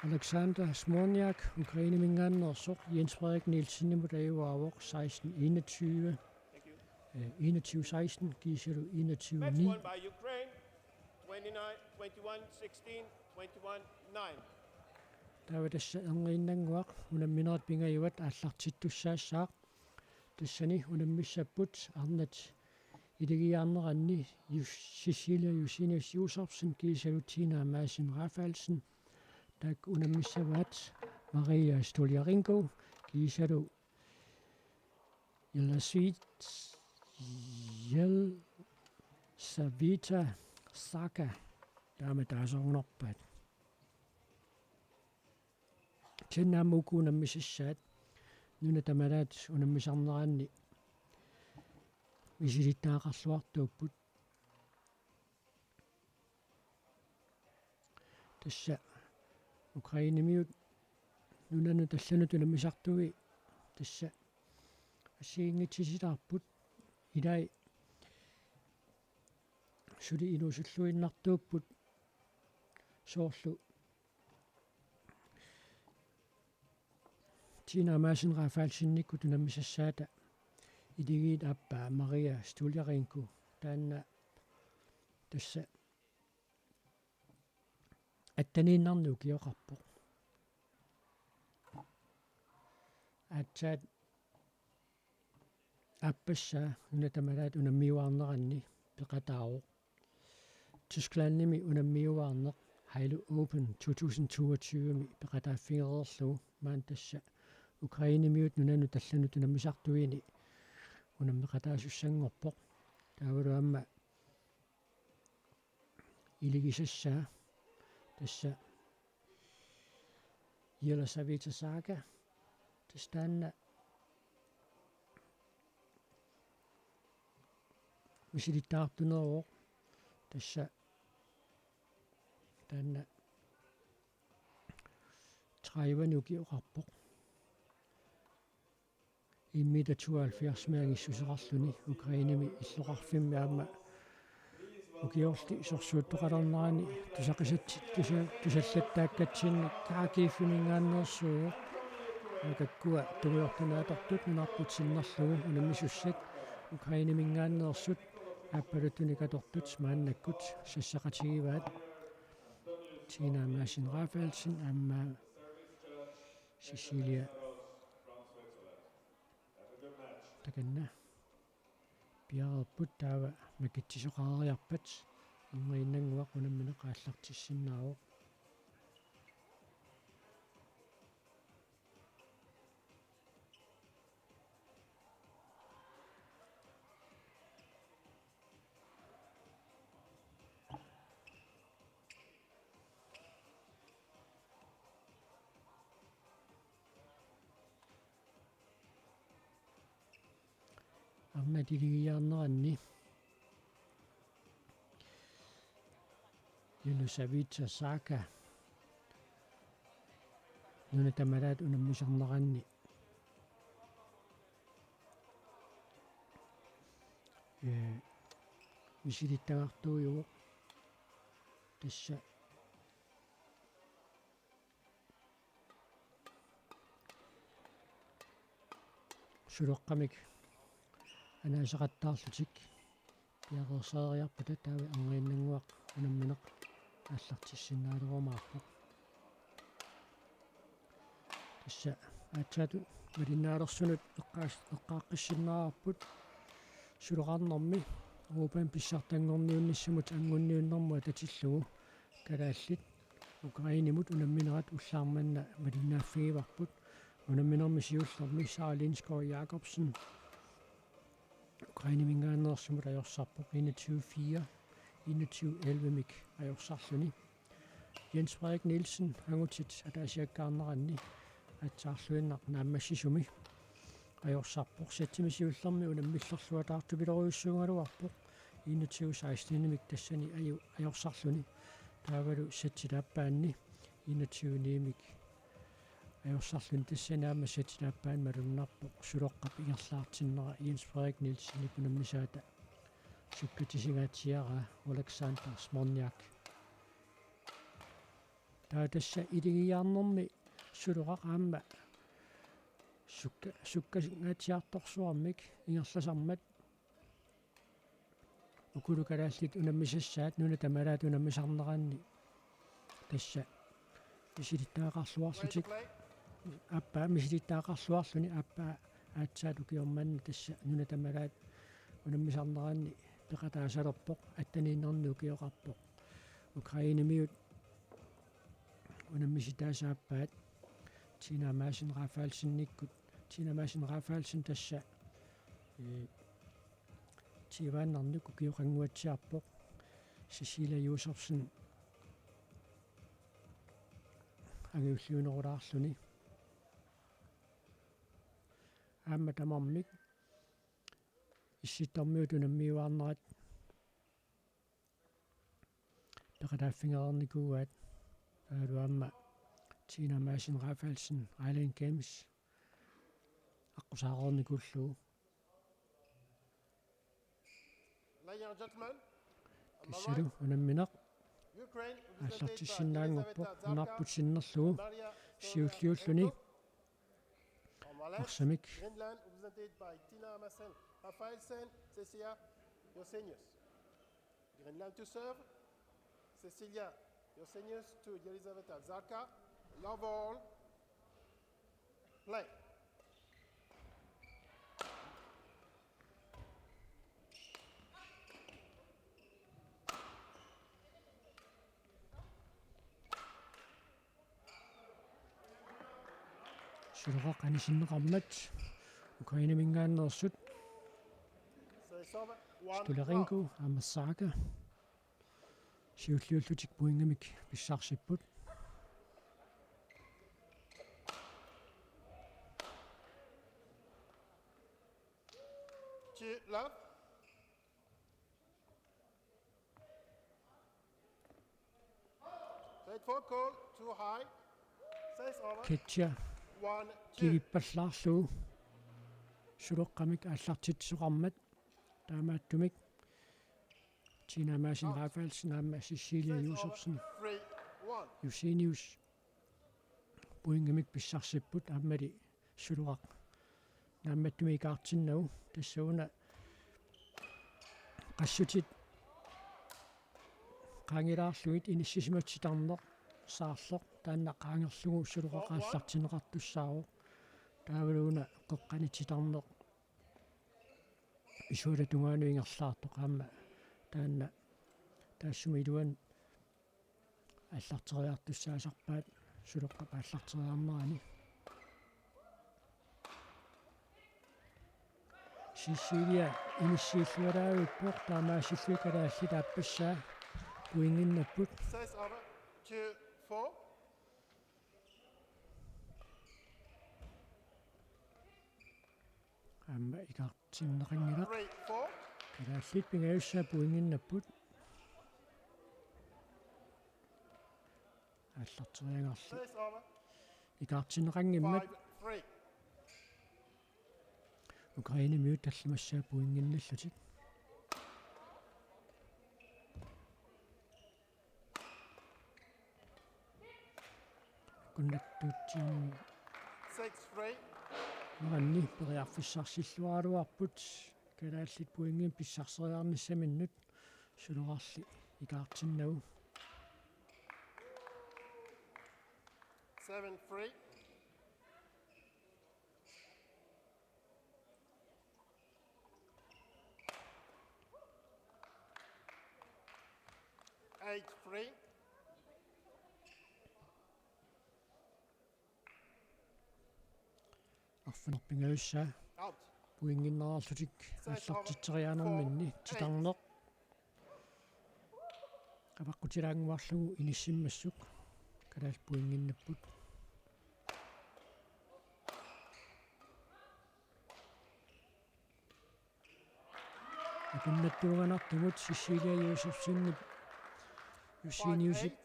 Alexander Smorniak Ukraineminngaanneersoq Jens Frederik Nielsenimut ajugaavoq seksten enogtyve. Thank you. Eh, enogtyve seksten, kiisalu enogtyve ni. Match won by Ukraine, twenty-nine, twenty-one sixteen, twenty-one nine. Taava tassa erniinnannguaq unamminerit pingajuat aallartittussaassaaq. Tassani unammissapput arnat iligiiaarneranni Jus-, Cecilia Josenius Josefsen kiisalu Tina Madsen Rafaelsen. Taakku unammissavaat Maria Stoliarenko kiisalu Jelisaveta, Jelisaveta Saka. Taama taasorunarpaat. Kisianni aamma uku unammisassaat nunat tamalaat unammisarneranni misilittagaqarluartuupput. Tassa Ukrainemiut nunanut allanut unammisartui tassa assigiinngitsutilaarput, ilai suli inuusulluinnartuupput, soorlu Tina Madsen Rafaelsenikkut unammisassaata iligiit aappaa Maria Stoliarenko, taanna tassa atteniinnarnik ukioqarpoq. Aatsaat aappassaa nunat tamalaat unammiuaarneranni peqataavoq. Tysklandimi unammiuaarneq Halo Open to tusind toogtyve-mi peqataaffigereerlugu, maani tassa Ukrainemiut nunanut allanut unammisartuini unammeqataasussanngorpoq. Taavalu aamma iligisassaa tassa Jelisaveta Saka. Tassa taanna misilittagartuneruvoq. Tassa taanna tredive-nik ukioqarpoq. En meter tooghalvfjerds-imik angissuseqarluni Ukrainemi illoqarfimmi aamma ukiorli sorsuuttoqalernerani tusaqisat-, tusa-, tusallattaakkatsinnik Kharkiviminngaanneersuuvoq. Aamma taakkua tungujortunik atortut nunarput sinnerlugu unammisussat Ukraineminngaanneersut aappaluttunik atortut maannakkut sassaqatigivaat. Tina Madsen Rafaelsen aamma Cecilia takanna piareerput, taava makitsisoqareeriarpat erniinnannguaq unammineq aallartissinnaavoq. Natiligiarneranni Juno Savitsa Saka nuna tamalaat unammisarneranni, ee, misilittagartuujuvoq. Tassa Suloqqamik anaasaqattaarlutik piareersariarpata taava Erniinnannguaq unammineq aallartissinnaalerumaarpoq. Tassa aatsaat malinnaalersunut eqqaas-, eqqaaqqissinnaarput suloqarnermi Europami pissartanngorniunnissamut anngunniunnermut atatillugu kalaallit Ukrainemut unamminerat ullaaq manna malinnaaffigivarput. Unamminermi siullermi Sara Lindskov Jakobsen Ukraineminngaanneersumut ajorsarpoq enogtyve fire, enogtyve elleve-mik ajorsarluni. Jens Frederik Nielsen angutit ataasiakkaarneranni aatsaarluinnaq naammassisumi ajorsarpoq. Sætimi siullermi unammillerluataartupilorujussuugaluarpoq enogtyve seksten-imik tassani aju-, ajorsarluni. Taavalu sætip aappaanni enogtyve ni-mik ajorsarluni, tassani aamma sætip aappaani malunnarpoq Suloqqap ingerlaartinnera Jens Frederik Nielsenip unammisaata sukkatisingaatsiaraa Oleksandr Smirniak. Taava tassa iligiarnermi Suloqaq aamma sukka-, sukkasingaatsiartorsuarmik ingerlasarmat ukulu kalaallit unammisassaat nuna tamalaat unammisarneranni tassa misilittagaqarluarlutik, aappaa misilittagaqarluarluni aappaa aatsaat ukioq manna tassa nuna tamalaat unammisarneranni peqataasalerpoq, atteniinnarnik ukioqarpoq. Ukrainemiut unammisitaasa aappaat Tina Madsen Rafaelsenikkut, Tina Madsen Rafaelsen tassa, ee, tyveannarnik ukioqannguatsiarpoq, Cecilia Josefsen angajulliunerulaarluni. Aamma tamarmik Issittormiut unammiuaarnerat peqataaffigereernikuuaat, taavalu aamma Tina Madsen Rafaelsen Island Games aqqusaareernikuullugu. Ladies and gentlemen, on my right, tassalu unammineq Ukraine, represented by aallartissinnaanngorpoq, Elizaveta Zarka, nunarput sinnerlugu, Maria siulliulluni Stoyanenko. On my left, arsamik. Greenland, represented by Tina Madsen Rafaelsen, Cecilia Josenius. Greenland to serve. Cecilia Josenius to Elizaveta Zarka. Love all. Play. Suloqaq anisinneqarmat Ukraineminngaanneersut Stoyanenko aamma Saka siulliullutik pointimik pissarsipput. Two love. Played for goal, too high. Says over. Katja one two. Kivippallaarlugu Suloqqamik aallartitsisoqarmat, taamaattumik Tina Madsen Rafaelsen aamma Cecilia Josefsen Josenius pointimik pissarsipput, aammali Suloqaq naammattumik ikaartinnagu. Tassa una qassutit qaangilaarlugit inissisimasut titarneq saarloq, taanna qaangerlugu Suloqaq aallartinneqartussaavoq. Taavalu una qeqqani titarneq isuata tungaanut ingerlaartoq, aamma taanna taassuma iluani aallarteriartussaasarpaat Suloqqap aallarteriarnerani. Cecilia inissiillualaavippoq, taamaasilluni kalaallit aappassaa pointinnapput. Says over. Two four. Aamma ikaart- Aallartinneqanngilaq. Kalaallit pingajussaat pointinnapput. Aallarteriagarli ikaartinneqanngimmat. Ukrainemiut tallimassaat pointinnallutik. Kunnattuutsiam. Maanni periarfissarsilluaraluarput kalaallit pointit pissarseriarnissaminnut, Suloqarli ikaartinnagu. Seven three. Eight three. Arfineq-pingajussaa pointinnaarlutik aallartitseriarnerminni titarneq avaqqutilaannguarlugu inissimmassuk kalaallit pointinnapput. Akunnattuuganartumut Cecilia Josefsenip, Joseniusip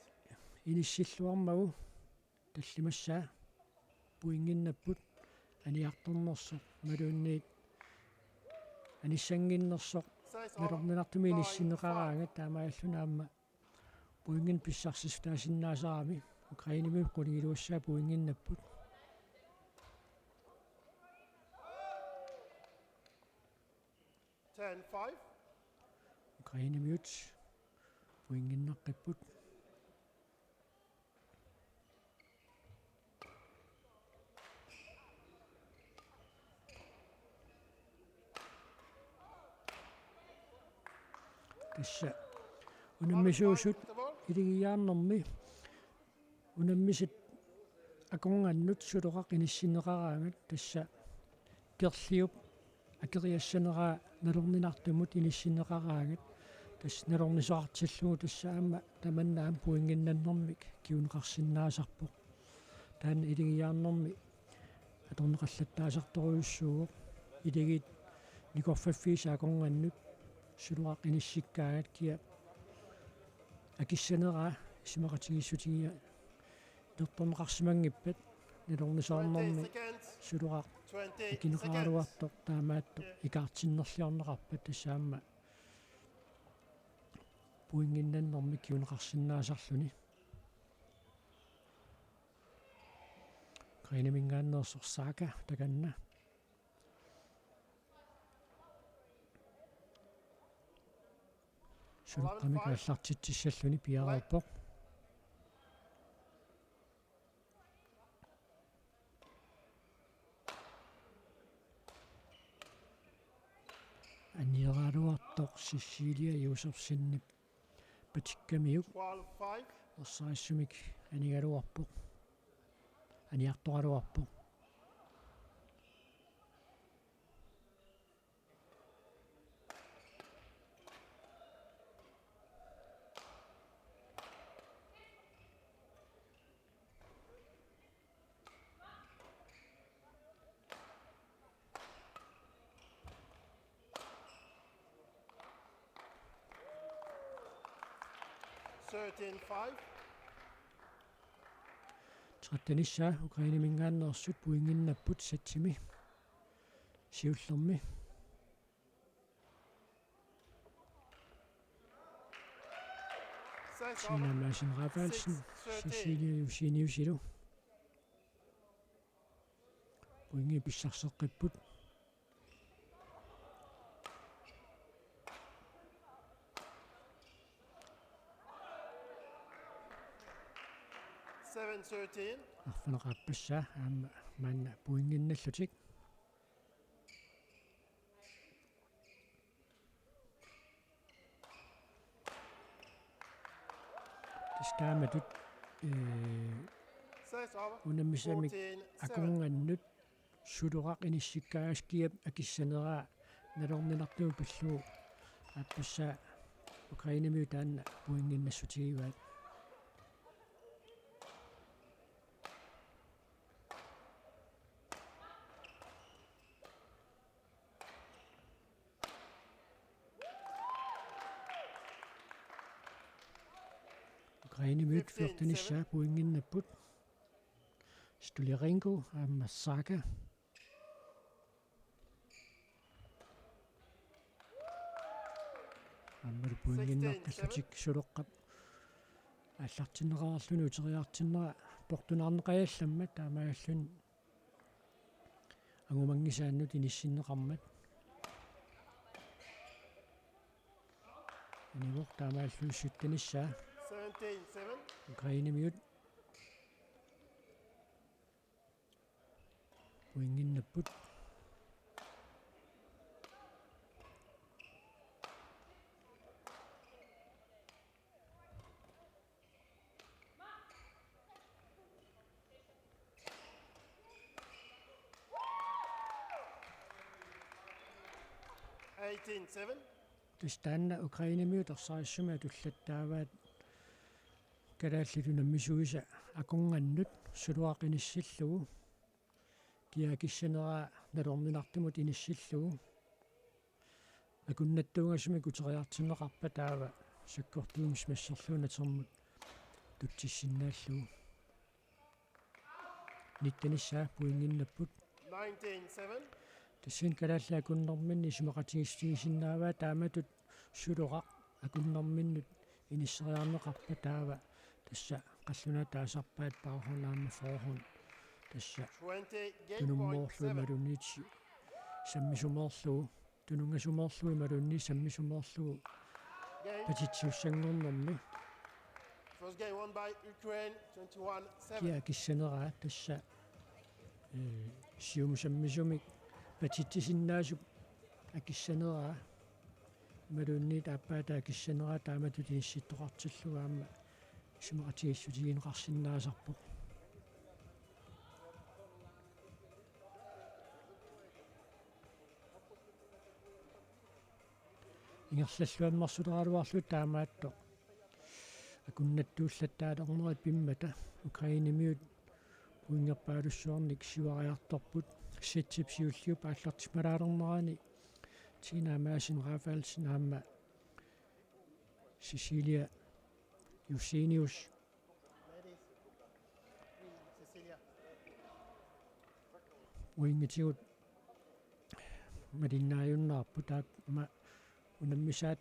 inissilluarmagu tallimassaat pointinnapput. Aniartornersoq imaluunniit anissannginnersoq nalorninartumik inissinneqaraangat, taamaalilluni aamma pointit pissarsissutaasinnaasarami. Ukrainemiut qulingiluassaat pointinnapput. Ten five. Ukrainemiut pointinnaqqipput. Tassa unammisuusut iligiiaarnermi unammisat akornannut Suloqaq inissinneqaraangat, tassa Kerliup akeriassaneraa nalorninartumut inissinneqaraangat, tassa nalornisoqartillugu tassa aamma tamanna aamma pointinnannermik kinguneqarsinnaasarpoq. Taanna iligiiaarnermi atorneqallattaasartorujussuuvoq. Iligiit nikorfaffiisa akornannut Suloqaq inissikkaangat kia akissaneraa isumaqatigiissutigiga ilertorneqarsimanngippat, nalornisoornermi Suloqaq akineqaraluartoq taamaattoq ikaartinnerliorneqarpat, tassa aamma pointinnannermik kinguneqarsinnaasarluni. Ukraineminngaanneersoq Saka takanna. Suloqqamik aallartitsissalluni piareerpoq. Anieraluartoq Cecilia Josefsenip patikkamiuk ersarissumik anigaluarpoq. Aniartoraluarpoq. Thirteen five. Trettenissaa Ukraineminngaanneersut pointinnapput satsimi siullermi. Tina Madsen Rafaelsen, Cecilia Joseniusilu pointit pissarseqqipput. Seven thirteen. Arfineq-aappassaa aamma maanna pointinnallutik. Tassa taamatut, ee, unammisamik akornannut Suloqaq inissikkaangat kiap akissaneraa nalorninartumut pillugu aappassaa Ukrainemiut taanna pointinnassutigivaat. Ukrainemiut fjortenissaa pointinnapput. Stuliarenko aamma Saka. Aammalu pointinnartallutik Suloqqap aallartinneqarluni uteriartinnera portunaarneqajallammat taamaalilluni angumanngisaannut inissinneqarmat. Anivoq taamaalilluni syttenissaa. Seventeen seven. Ukrainemiut pointinnapput. Eighteen seven. Tassa taanna Ukrainemiut ersarissumik atullattaavaat kalaallit unammisuisa akornannut Suloaq inissillugu. Kia akissaneraa nalorninartumut inissillugu. Akunnattuungasumik uteriartinneqarpat taava sakkortuumik simassorlugu natermut tutsissinnaallugu. Nittenissaa pointinnapput. Nineteen seven. Tassani kalaallit akunnerminni isumaqatigiissutigisinnaavaat taamatut Suloaq akunnerminnut inisseriarneqarpat taava tassa qallunaat taasarpaat baghånd aamma forhånd. Tassa Twenty game point tunummoorlugu seven. Imaluunniit sammisumoorlugu, tununngasumorlugu imaluunniit sammisumoorlugu Game. Patitsisussanngornermi. First game won by Ukraine, twenty-one seven. Kia akissaneraa tassa, eh, siumusammisumik patitsisinnaasup akissaneraa. Imaluunniit aappaata akissaneraa taamatut inissittoqartillugu aamma isumaqatigiissutigineqarsinnaasarpoq. Ingerlalluammersuleraluarluta taamaattoq akunnattuullattaalernerat pimmata Ukrainemiut pointerpaalussuarnik siuariartorput. Sættip siulliup aallartimalaalernerani Tina Madsen Rafaelsen aamma Cecilia Josenius. Uinngitigut malinnaajunnaarput taama unammisaat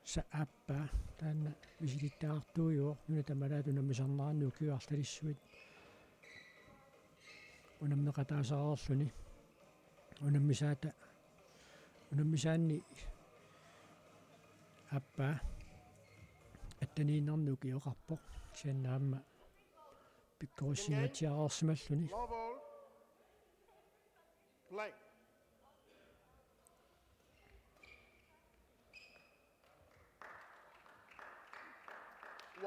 sa aappaa taanna misilittagartuujuvoq nuna tamalaat unammisarnerannut ukiut arlalissuit unammeqataasareerluni. Unammisaata, unammisaanni aappaa atteniinnarnik ukioqarpoq. Kisianni aamma pikkorissingaatsiareersimalluni. Love all. Play.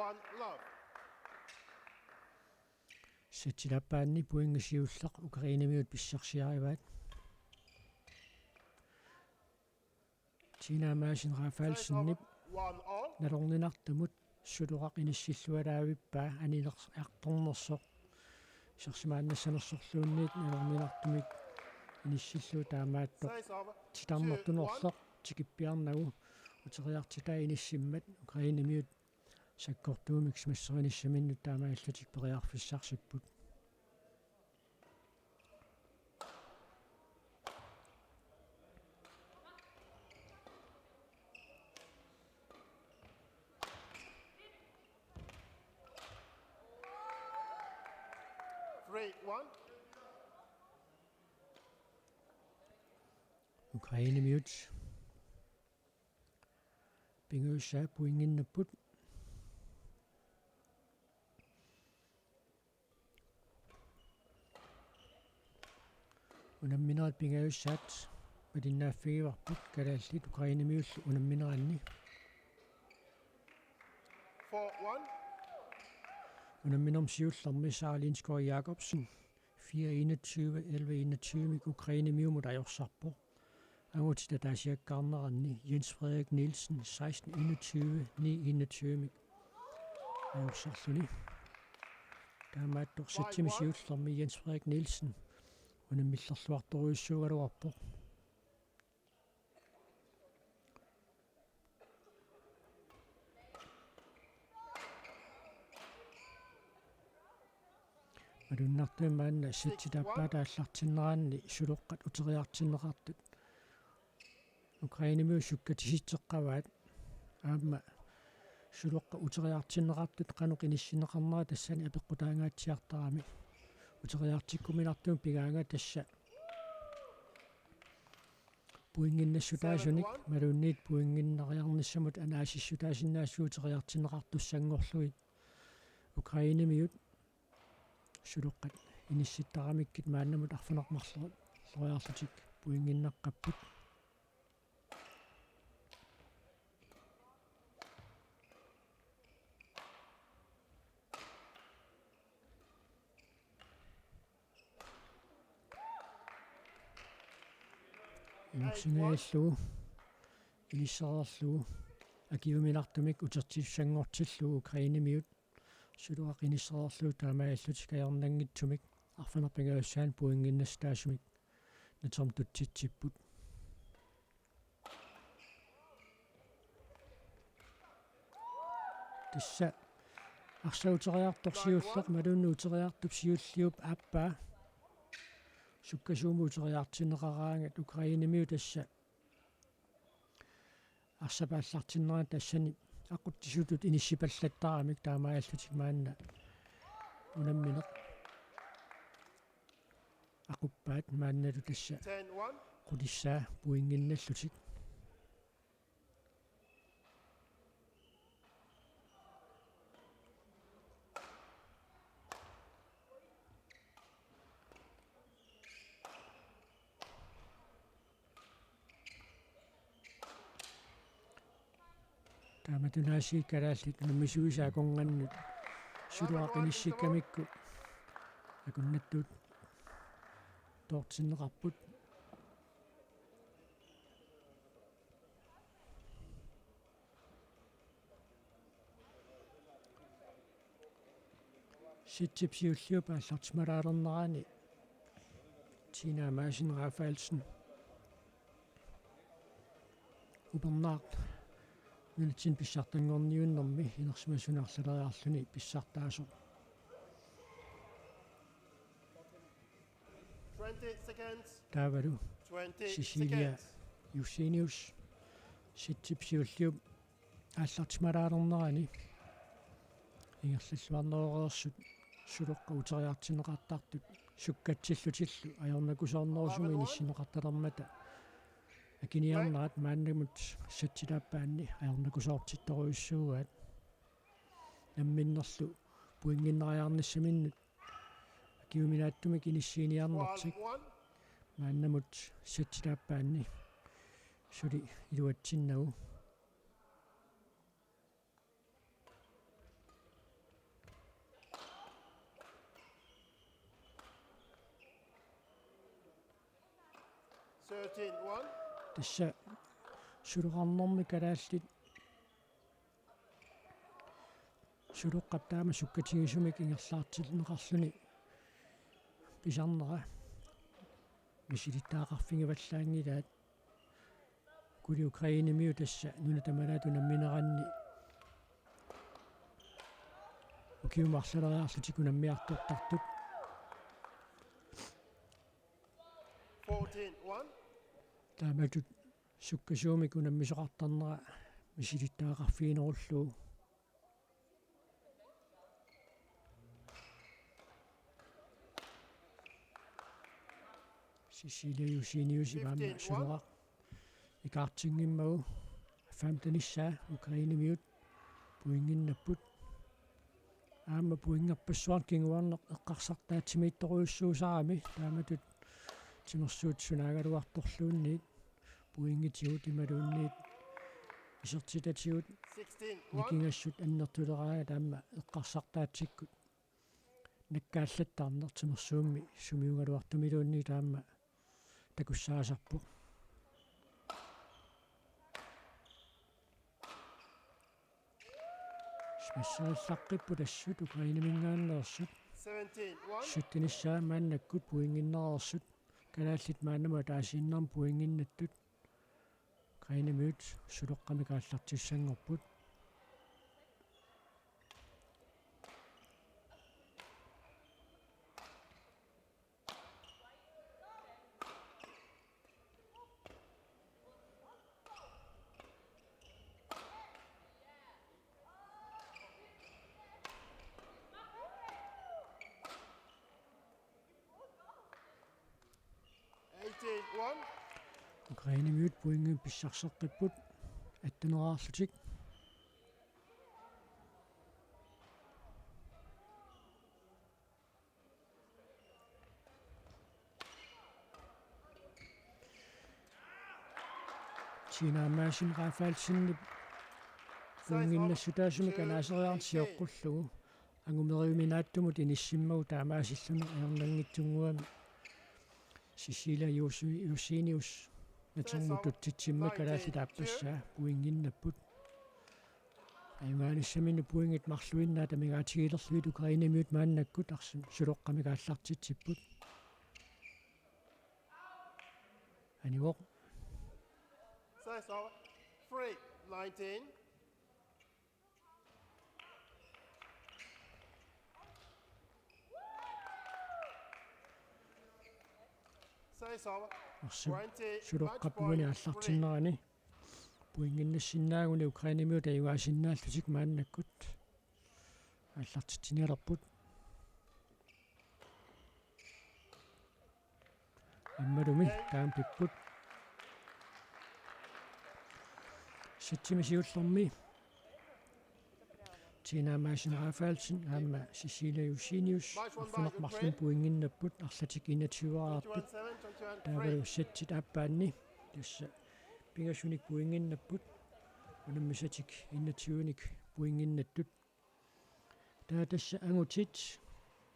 One love. Sætip aappaani pointi siulleq Ukrainemiut pissarsiarivaat. Tina Madsen Rafaelsenip nalorninartumut Suloaq inissilluaraavippaa anilersornersoq. Isersimaannassanersorluunniit nalorninartumik inissillugu taamaattoq titarnertunersoq tikippiarnagu uteriartitaa inissimmat Ukrainemiut sakkortuumik simassorinissaminnut taamaalillutik periarfissarsipput. Three one. Ukrainemiut pingajussaat pointinnapput. Unamminerit pingajussaat malinnaaffigivarput kalaallit Ukrainemiullu unammineranni. Four one. Unamminermi siullermi Sara Lindskov Jacobsen fire enogtyve, elleve enogtyve-mik Ukrainemiumut ajorsarpoq. Angutit ataasiakkaarneranni Jens Frederik Nielsen seksten enogtyve, ni enogtyve-mik ajorsarluni. Taamaattoq sætimi siullermi Jens Frederik Nielsen unammillerluartorujussuugaluarpoq. Malunnartumik maanna setsi taappaata aallartinneranni Suluqqat uteriartinneqartut Ukrainemiut sukkatisitseqqavaat. Aamma Suluqqat uteriartinneqartut qanoq inissinneqarnera tassani apeqqutaangaatsiartarami. Uteriartikkuminartumik pigaanga tassa pointinnassutaasunik, maluunniit pointinnariarnissamut anaasissutaasinnaasut uteriartinneqartussanngorlugit. Ukrainemiut Suluqqat inissittaramikkit maannamut arfineq-marloriarlutik pointinnaqqapput. Inorsingajallugu inissereerlugu akiuminartumik utertitussanngortillugu Ukrainemiut Suluqqat inissereerlugu taamaalillutik ajornanngitsumik arfineq-pingajussaannik pointinnassutaasumik natermut tutsitsipput. Tassa arsaq uteriartoq siulleq malunnartumik uteriartup siulliup aappaa sukkasuumik uteriartinneqaraangat Ukrainemiut tassa arsap aallartinnerani tassani aqutsisutut inissipallattaramik taamaalillutik maanna unammineq aquppaat maannalu tassa qulissaa pointinnallutik. Taamatunaasiit kalaallit unammisuisa akornannut Suluqqat inissikkamikku akunnattuuttoortinneqarput. Setsip siulliup aallartimalaalernerani Tina Madsen Rafaelsen upernaaq nunatsinni pissartanngorniunnermi inersimasunut arlaleriarluni pissartaasoq. Taavalu Cecilia Jusenius setsip siulliup aallartimalaalernerani ingerlalluarneroreersut Suluqqat uteriartinneqartartut sukkatsillutillu ajornakusoornerusumik inissinneqartalermata akiniarnerat maannamut setsi taappaanni ajornakusoortittorujussuugaat. Namminnerlu pointinnariarnissaminnut akiuminaattumik inissiiniarnertik maannamut setsi taappaanni suli iluatsinnagu. Tassa suluqarnermi kalaallit Suluqqap taama sukkatigisumik ingerlaartinneqarluni pisarnera misilittagaqarfigivallaanngilaat. Ukuli Ukrainemiut tassa nuna tamalaat unammineranni ukiumut arlaleriarlutik unammiartortartut. Taamatut sukkasuumik unammisoqartarnera misilittagaqarfiginerullugu. Cecilia Jusenius aamma Suluqqap ikaartinngimmagu femtenissaa Ukrainemiut pointinnapput. Aamma pointerpassuarnik kinguarneq eqqarsartaatsimiittorujussuusarami taamatut timersuut sunaagaluartorluunniit pointitigut imaluunniit isertitatigut nikingassut annertuleraangat aamma eqqarsartaatsikkut nakkaallattarneq timersuummi sumiugaluartumiluunniit aamma takussaasarpoq. Smasserilaqqipput assut Ukraineminngaanneersut. Syttenissaa maannakkut pointinnareersut. Kalaallit maannamut ataasiinnarmik pointinnattut. Ukrainemiut Suluqqamik aallartissanngorput. Ukrainemiut pointit pissarseqqipput atteneraarlutik. Tina Madsen Rafaelsenip pointinnassutaasumik anaaseriaraq sioqqullugu. Angumeriuminaattumut inissimmagu taamaasilluni ajornanngitsunnguamik Cecilia Jose-, Josenius natermut tutsitsimmat kalaallit aappassaa pointinnapput. Ajugaanissaminnut pointit marluinnaat amigaatigilerlugit Ukrainemiut maannakkut arsim suloqqamik aallartitsipput. Anivoq. Saisova, three, nineteen. Saisova, arsim suloqqap uani aallartinnerani pointinnassinnaaguni Ukrainemiut ajugaasinnaallutik maannakkut aallartitsinialerput. Aammalumi taama pipput. Sætimi siullermi Tina Madsen Rafaelsen aamma Cecilia Josenius arfineq-marlunnik pointinnapput, arlatik enogtyve-raarput. Taavalu sætip aappaani tassa pingasunik pointinnapput, unammisatik enogtyve-nik pointinnattut. Taava tassa angutit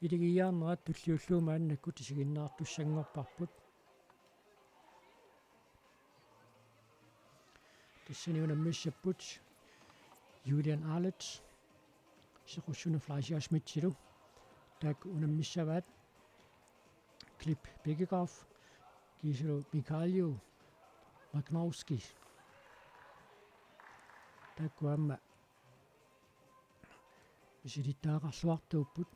iligiiaarnerat tulliullugu maannakkut isiginnaartussanngorparput. Tassani unammissapput Julian Arlet, Sequssunaq Fleischer-Schmidtilu. Taakku unammissavaat Gleb Begegaard, kiisalu Mikhailo Magnovski. Taakku aamma misilittagaqarluartuupput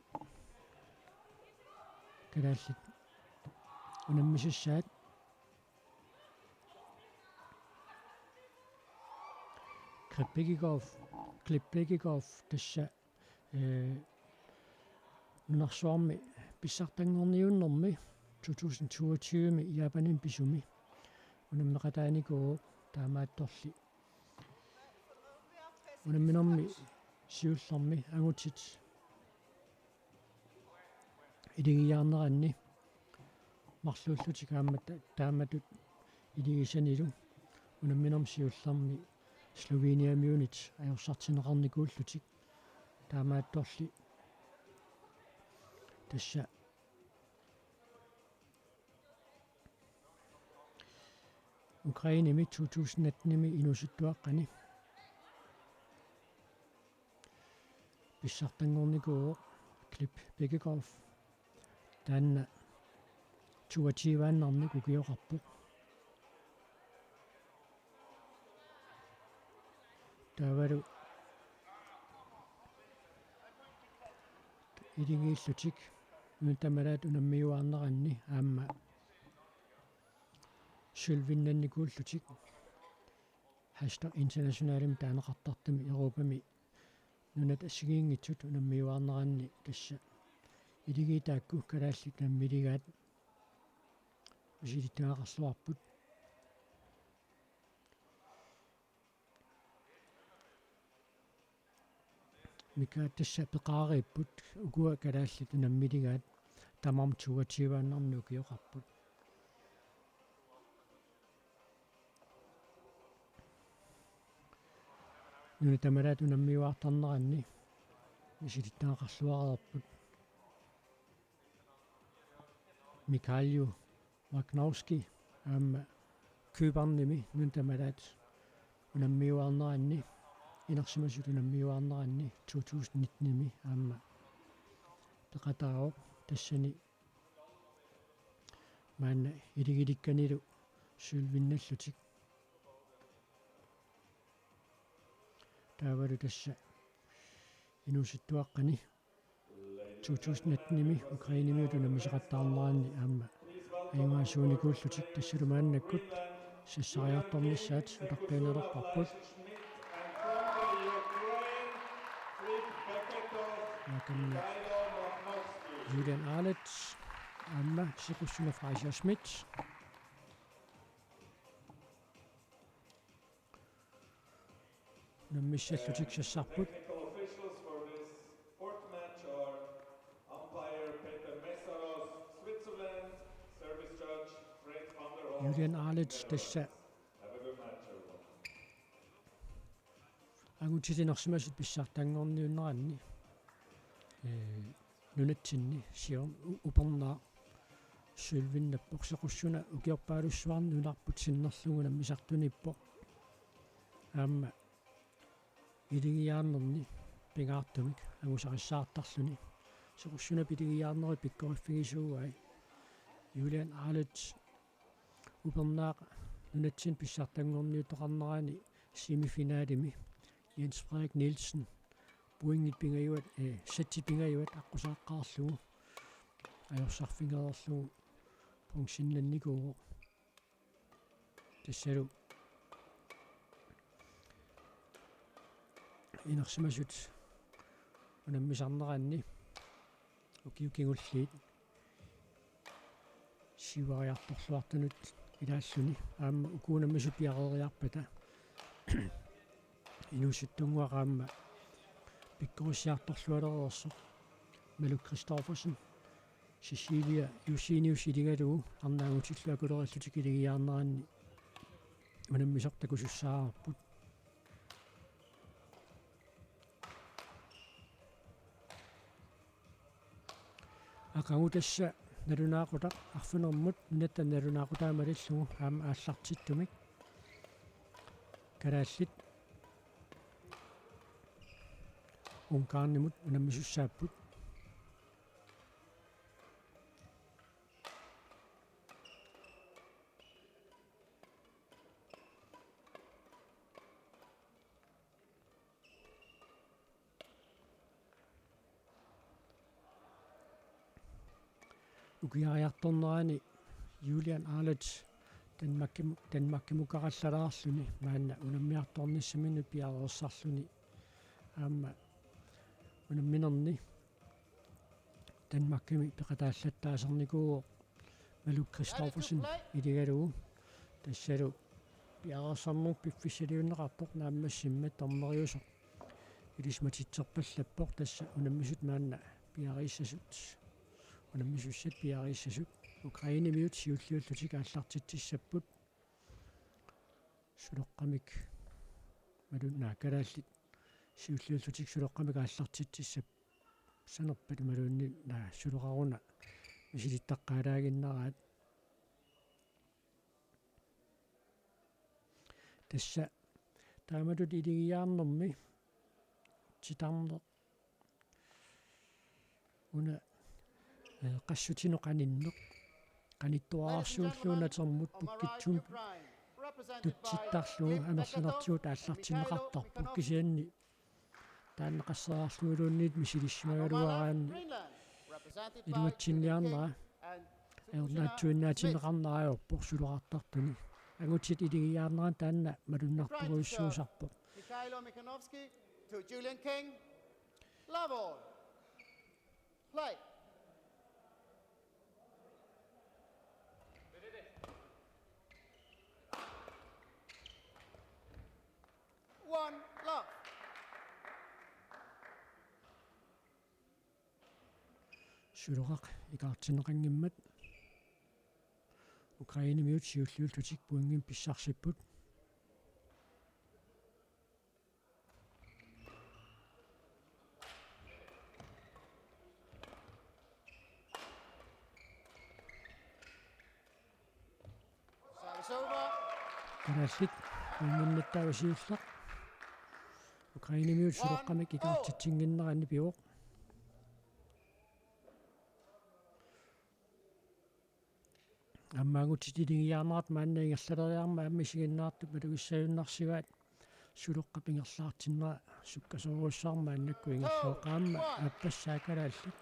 kalaallit unammisassaat. Gleb Begegaard, Gleb Begegaard tassa, eh, nunarsuarmi pissartanngorniunnermi to tusind toogtyve-mi Japanimi pisumi unammeqataanikuuvoq, taamaattorli unamminermi siullermi angutit iligiiaarneranni marluullutik aamma ta-, taamatut iligisanilu unamminermi siullermi Sloveniamiunit ajorsartinneqarnikuullutik, taamaattorli tassa Ukrainemi to tusind attenimi inuusuttuaqqani pissartanngornikuuvoq Gleb Begegaard. Taanna toogtyve-annarnik ukioqarpoq. Taavalu iligiillutik nunat tamalaat unammiuaarneranni aamma sølvinnannikuullutik Hashtag Internationalimi taaneqartartumi Europami nunat assigiinngitsut unammiuaarneranni tassa iligiit taakku kalaallit unammiligaat misilittagaqarluarput. Mika tassa peqareerput, ukua kalaallit unammiligaat tamarmik toogtyve-annarnik ukioqarput. Nunat tamalaat unammiuaartarneranni misilittagaqarluareerput. Mikhailo Magnovski aamma Cypernimi nunat tamalaat unammiuaarneranni, inersimasut unammiuaarneranni to tusind nittenimi aamma peqataavoq, tassani maanna iligilikkanilu sølvinnallutik. Taavalu tassa inuusuttuaqqani to tusind attenimi Ukrainemiut unammisaqattaarneranni aamma ajugaasuunikuullutik, tassalu maannakkut sassariartornissaat utaqqiinnarparput. Aamma Julian Arlet aamma Sequssunaq Fleischer-Schmidt. unammissallutik sassarput. Technical officials for this fourth match are umpire Peter Meszaros, Switzerland, service judge Fred van der Holt. Julian Arlitz tassa Have a good match, everyone. Angutit inersimasut pissartanngorniunneranni, ee, nunatsinni Sior U-, Upernaaq sølvinnappoq. Sequssuna ukiorpaalussuarni nunarput sinnerlugu unammisartuniippoq. Aamma iligiiaarnerni pingaartumik angusarissaartarluni. Sequssunap iligiiaarneri pikkoriffigisuuai. Julian Arlitz Upernaaq nunatsinni pissartanngorniuttoqarnerani semifinalimi Jens Frederik Nielsen pointit pingajuat, eh, sættit pingajuat aqqusaqqaarlugu ajorsarfigereerlugu bronzennannikuuvoq. Tassalu inersimasut unammisarneranni ukiut kingulliit siuariartorluartunut ilaalluni aamma uku unammisut piareeriarpata inuusuttunnguaq aamma pikkorissiartorlualereersoq Malou Christoffersen, Cecilia Josenius iligalugu arnat angutillu akulerillutik iligiiaarneranni unammisoq takusussaavarput. Aqagu tassa nalunaaqutaq arfinermut nunatta nalunaaqutaa malillugu aamma aallartittumik kalaallit Ungarnimut unammisussaapput. Ukiariartornerani Julian Arlitz Danmarkimu-, Danmarkimukarallalaarluni maanna unammiartornissaminut piareersarluni aamma unamminerni Danmarkimi peqataallattaasarnikuuvoq Malou Christoffersen iligalugu. Tassalu piareersarnermut piffissaliunneqartoq naammassimmat dommeriusoq ilisimatitserpallappoq, tassa unammisut maanna piareessasut, unammisussat piareessasut Ukrainemiut siulliullutik aallartitsissapput. Suloqqamik Malou-, naa, kalaallit siulliullutik suloqqamik aallartitsissappanerput imaluunniit, naa, suloqaruna misilittaqqaalaaginnaraat. Tassa taamatut iligiiaarnermi titarneq una, eh, qassutinut qaninneq. Qanittuararsuullugu natermut pukkitsumik tutsittarlugu amerlanertigut aallartinneqartarpoq, kisianni taanna qasseriarluguluunniit misilissimagaluaraanni iluatsinniarnera ajornaatsuinnaatinneqarnera ajorpoq suloqartartuni. Angutit iligiiaarneranni taanna malunnartorujussuusarpoq. Mikhailo Mikhanovsky to Julian King. Love all. Play. One love. Suloqaq ikaartinneqanngimmat Ukrainemiut siulliullutik pointimik pissarsipput. Service over. Kalaallit pointinnattaaq siulleq. Ukrainemiut suloqqamik ikaartitsinnginneranni pivoq. Aamma angutit iligiiaarnerat maanna ingerlaleriarmat aamma isiginnaartut malugissagunarsivaat suloqqap ingerlaartinnera sukkasoorujussuarmik maannakkut ingerlavoq. Aamma aappassaa kalaallit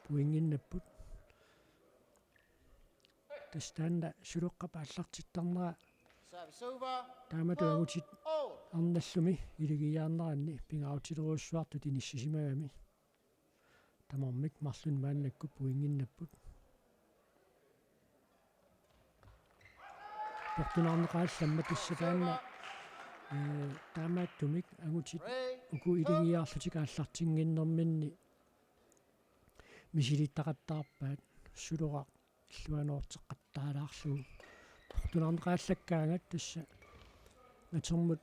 pointinnapput. Tassa taanna suloqqap aallartittarnera Service over. taamatut angutit All. arnallumi iligiiaarneranni pingaarutilerujussuartut inissisimagami. Tamarmik marlunnik maannakkut pointinnapput. Portunaarneqaallammat tassa taanna Ee, taamaattumik angutit uku ilungersuutik aallartinnginnerminni misilittaqattaarpaat, Suloraq illuanoorteqqattaalaarlugu. Portunarneqaallakkaangat tassa natermut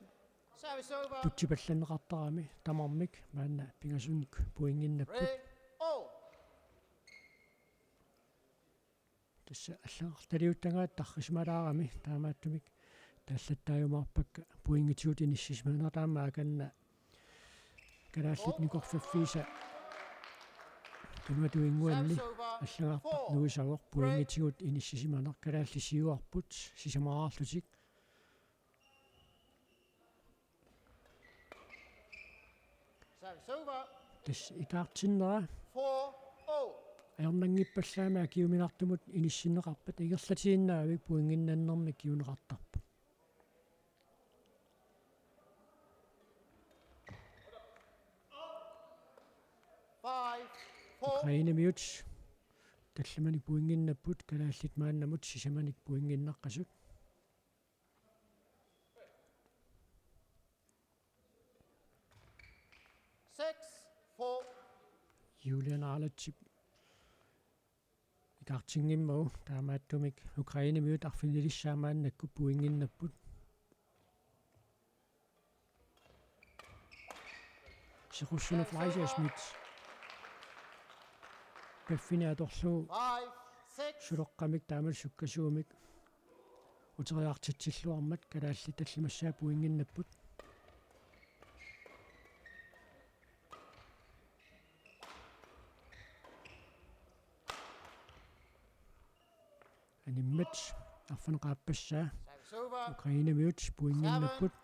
tutsipallanneqartarami tamarmik maanna pingasunngooq pointinnapput. Tassa allagartaliuttagaat tarrisimalaarami, taamaattumik taallattaajumaarpakka pointigut inissisimanerat, taamaakkanna kalaallit nikorfaffiisa tunngatuinnguanni allagartaq nuisavoq pointigut inissisimaneq. Kalaallit siuarput sisamaarlutik. Tassa ikaartinnera ajornanngippallaamik akiuminartumut inissinneqarpat ingerlatiinnavik pointinnannermik akiuneqartarpoq. Ukrainemiut tallimanik pointinnapput, kalaallit maannamut sisamanik pointinnaqqasut. Julian Arlatsip ikaartinngimmagu, taamaattumik Ukrainemiut arfinilissaat maannakkut pointinnapput. Sequssunaq Fleischer-Schmidt. Piffini atorlugu suloqqamik taamalu sukkasuumik uteriartitsilluarmat kalaallit tallimassaat pointinnapput. Animmat arfineq-aappassaa Ukrainemiut pointinnapput.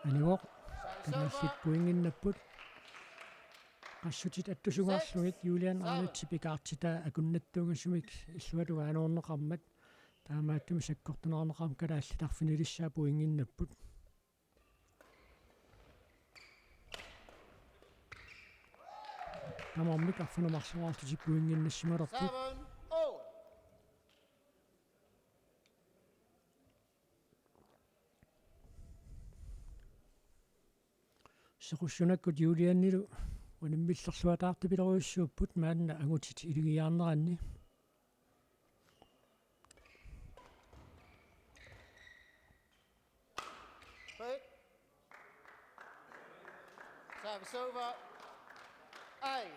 Anivoq, kalaallit pointinnapput. Qassutit attusungaarlugit Julian Arlatsip ikaartitaa akunnattuungasumik illuatungaanoorneqarmat, taamaattumik sakkortunaarneqarmat kalaallit arfinilissaat pointinnapput. Tamarmik arfineq-marloriarlutik pointinnassimalerput. Sequssunakkut Julianilu unammillerluataartupilorujussuupput maanna angutit ilungersuuneranni.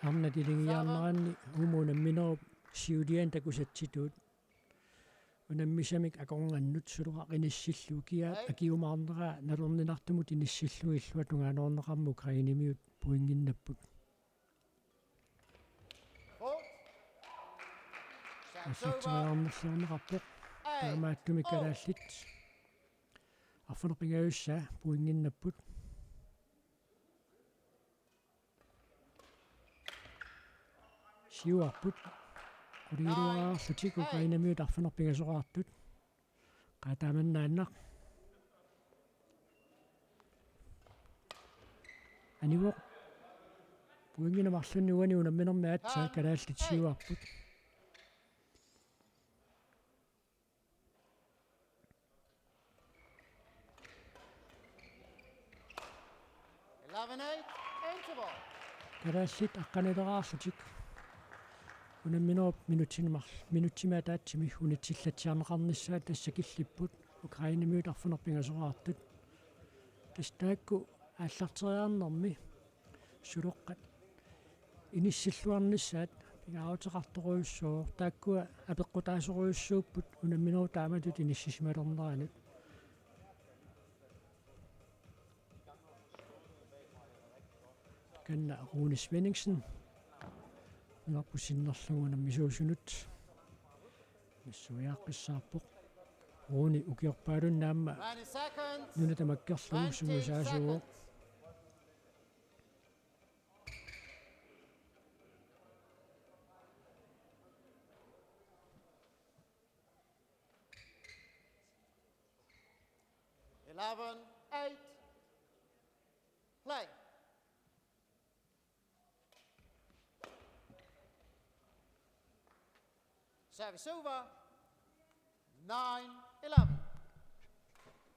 Arnat ilungersuuneranni uuma unamminerup siuliani takusatsitut unammisamik akornannut Suloraq inissillugu kiaap akiumaarneraa nalorninartumut inissillugu illuatungaanoorneqarmat Ukrainemiut pointinnapput. Aallarteriarnerluarneqarpoq. Taamaattumik kalaallit arfineq-pingajussaa pointinnapput. Siuarput. Quliiluaarlutik Ukrainemiut arfineq-pingasoraartut. Qaa taamannaannaq. Anivoq. Pointinik marlunnik uani unamminermi aatsaat kalaallit siuarput. Kalaallit aqqanileraarlutik unamminerup minutsimik mar-, minutsimik ataatsimi unitsillatsiarneqarnissaat tassa killipput, Ukrainemiut arfineq-pingasoraartut. Tassa taakku aallarteriarnermi suloqqat inissilluarnissaat pingaaruteqartorujussuuvoq, taakkua apeqqutaasorujussuupput unamminerup taamatut inissisimalerneranut. Kanna Rune Svenningsen imarput sinnerlugu unammisuusunut nassuiaaqqissaarpoq. Rune ukiorpaalunni aamma nuna tamakkerlugu sungiusaasuuvoq. Service over. Nine eleven.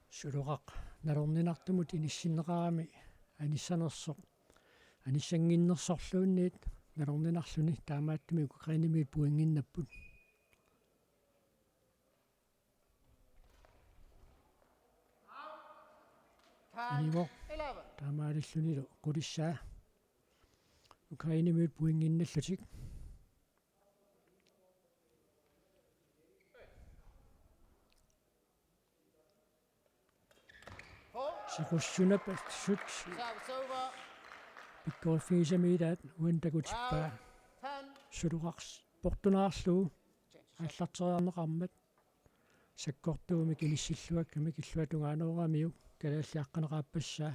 Suloqaq nalorninartumut inissinneqarami anissanersoq anissannginnersorluunniit nalorninarluni, taamaattumik Ukrainemiut pointinnapput. Anivoq. Taamaalillunilu qulissaa. Ukrainemiut pointinnallutik. Siqussunap assut pikkoriffigisami ilaat uani takutippaa. Suloqaq portunaarlugu aallarteriarneqarmat sakkortuumik inissilluakkami killua tungaanooramiuk kalaallit aqqaneq-aappassaa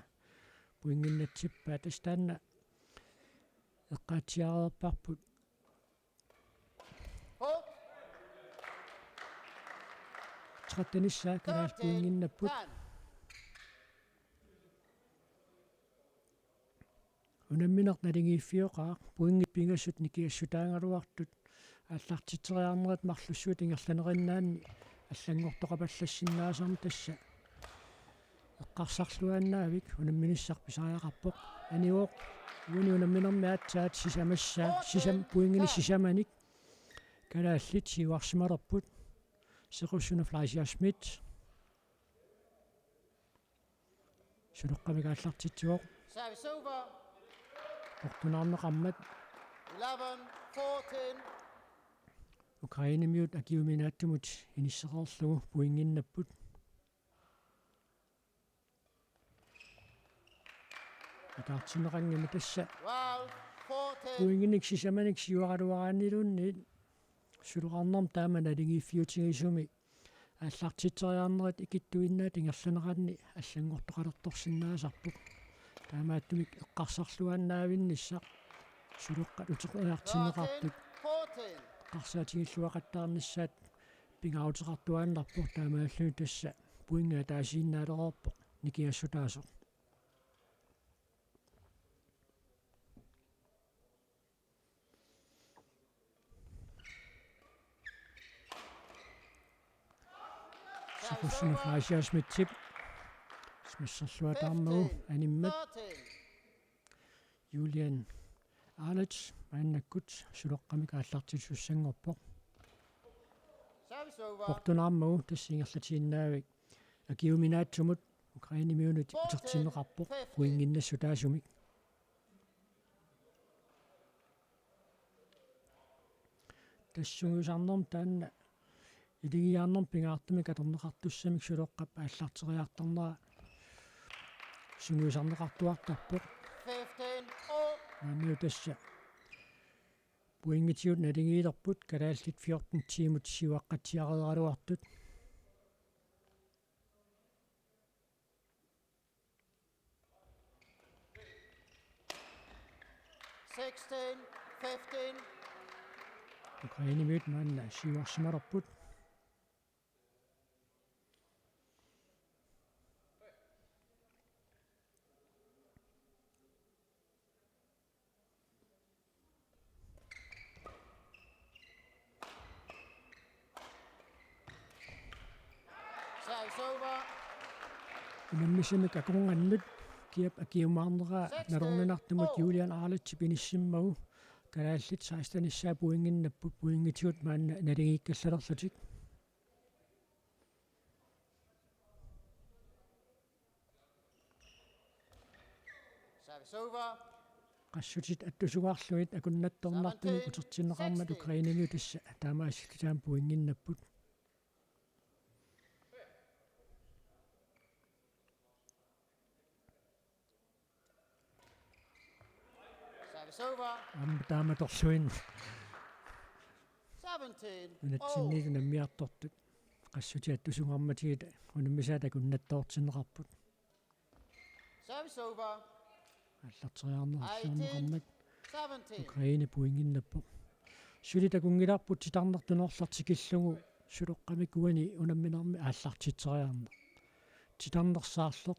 pointinnatsippaa. Tassa taanna eqqaatsiareerparput. Trettenissaa kalaallit pointinnapput. Unammineq naligiiffioqaaq, pointit pingasut nikiassutaagaluartut aallartitseriarnerit marlussuit ingerlanerinnaanni allanngortoqapallassinnaasarmat tassa eqqarsarluaannaavik unamminissaq pisariaqarpoq. Anivoq uani unamminermi aatsaat sisamassaa, sisam-, pointinik sisamanik kalaallit siuarsimalerput. Siqussuna Fleischer Schmidt. Suloqqamik aallartitsivoq. Service over. Portunaarneqarmat. Eleven fourteen. Ukrainemiut akiuminaattumut inissereerlugu pointinnapput. Itaartinneqanngimmat tassa. Twelve fourteen. Pointinik sisamanik siuaraluaraanniluunniit suloqarnermut taama naligiiffiutigisumi aallartitseriarnerit ikittuinnaat ingerlaneranni allanngortoqalertorsinnaasarpoq. Taamaattumik eqqarsarluaannaavinnissaq suloqqat uteqqiartinneqartut eqqarsaatigilluaqattaarnissaat pingaaruteqartuaannarpoq, taamaalilluni tassa pointit ataasiinnaalereerpoq nikiassutaasoq. Siqussuna Fleischer Schmidtip smasserluataarmagu animmat. Julian Arlets maannakkut suloqqamik aallartitsisussanngorpoq. Portunaarmagu tassa ingerlatiinnaavik akiuminaatsumut Ukrainemiunut utertinneqarpoq pointinnassutaasumik. Tassa sungiusarnermut taanna iligiiaarnermut pingaartumik atorneqartussamik suloqqap aallarteriartarnera sungiusarneqartuartarpoq. Fifteen all. Maannalu tassa pointitigut naligiilerput kalaallit fjorten tiimut siuaqqatsiareeraluartut. Sixteen fifteen. Ukrainemiut maanna siuarsimalerput. Service over. Unammisamik akornannut kiap akiumaarneraa nalorninartumut Julian Arletsip inissimmagu. Kalaallit sekstenissaa pointinnapput, pointitigut maanna naligiikkallalerlutik. Service over. Qassutit attusungaarlugit akunnattoornartumik utertinneqarmat Ukrainemiut tassa taamaasillutaamik pointinnapput. Service over. Aamma taamatorluinnaq. Seventeen all. Nunatsinniit unammiartortut qassutit attusungaarmatigit unammisaat akunnattoortinneqarput. Service over. Aallarteriarneqarsiorneqarmat. Eighteen seventeen. Ukraine pointinnappoq. Suli takunngilarput titarneq tunorleq tikillugu suloqqamik uani unamminermi aallartitseriarneq. Titarnersaarloq.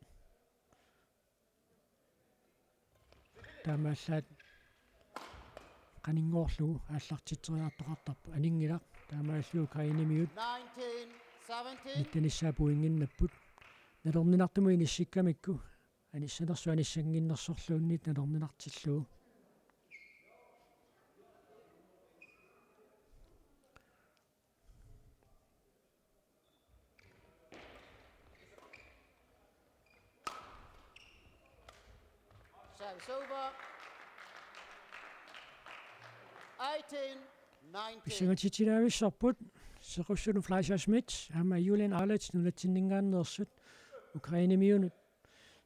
Taamaallaat qaninngorlugu aallartitseriartoqartarpoq, aninngilaq. Taamaallu Ukrainemiut nineteen seventeen. Nittanissaa pointinnapput. Nalorninartumut inissikkamikku anissanersoq anissannginnersorluunniit nalorninartillugu. Service over. Eighteen nineteen. Pissangatitsilaavissorput Sequssunut Fleischer-Schmidt aamma Julian Arlets nunatsinninngaanneersut Ukrainemiunut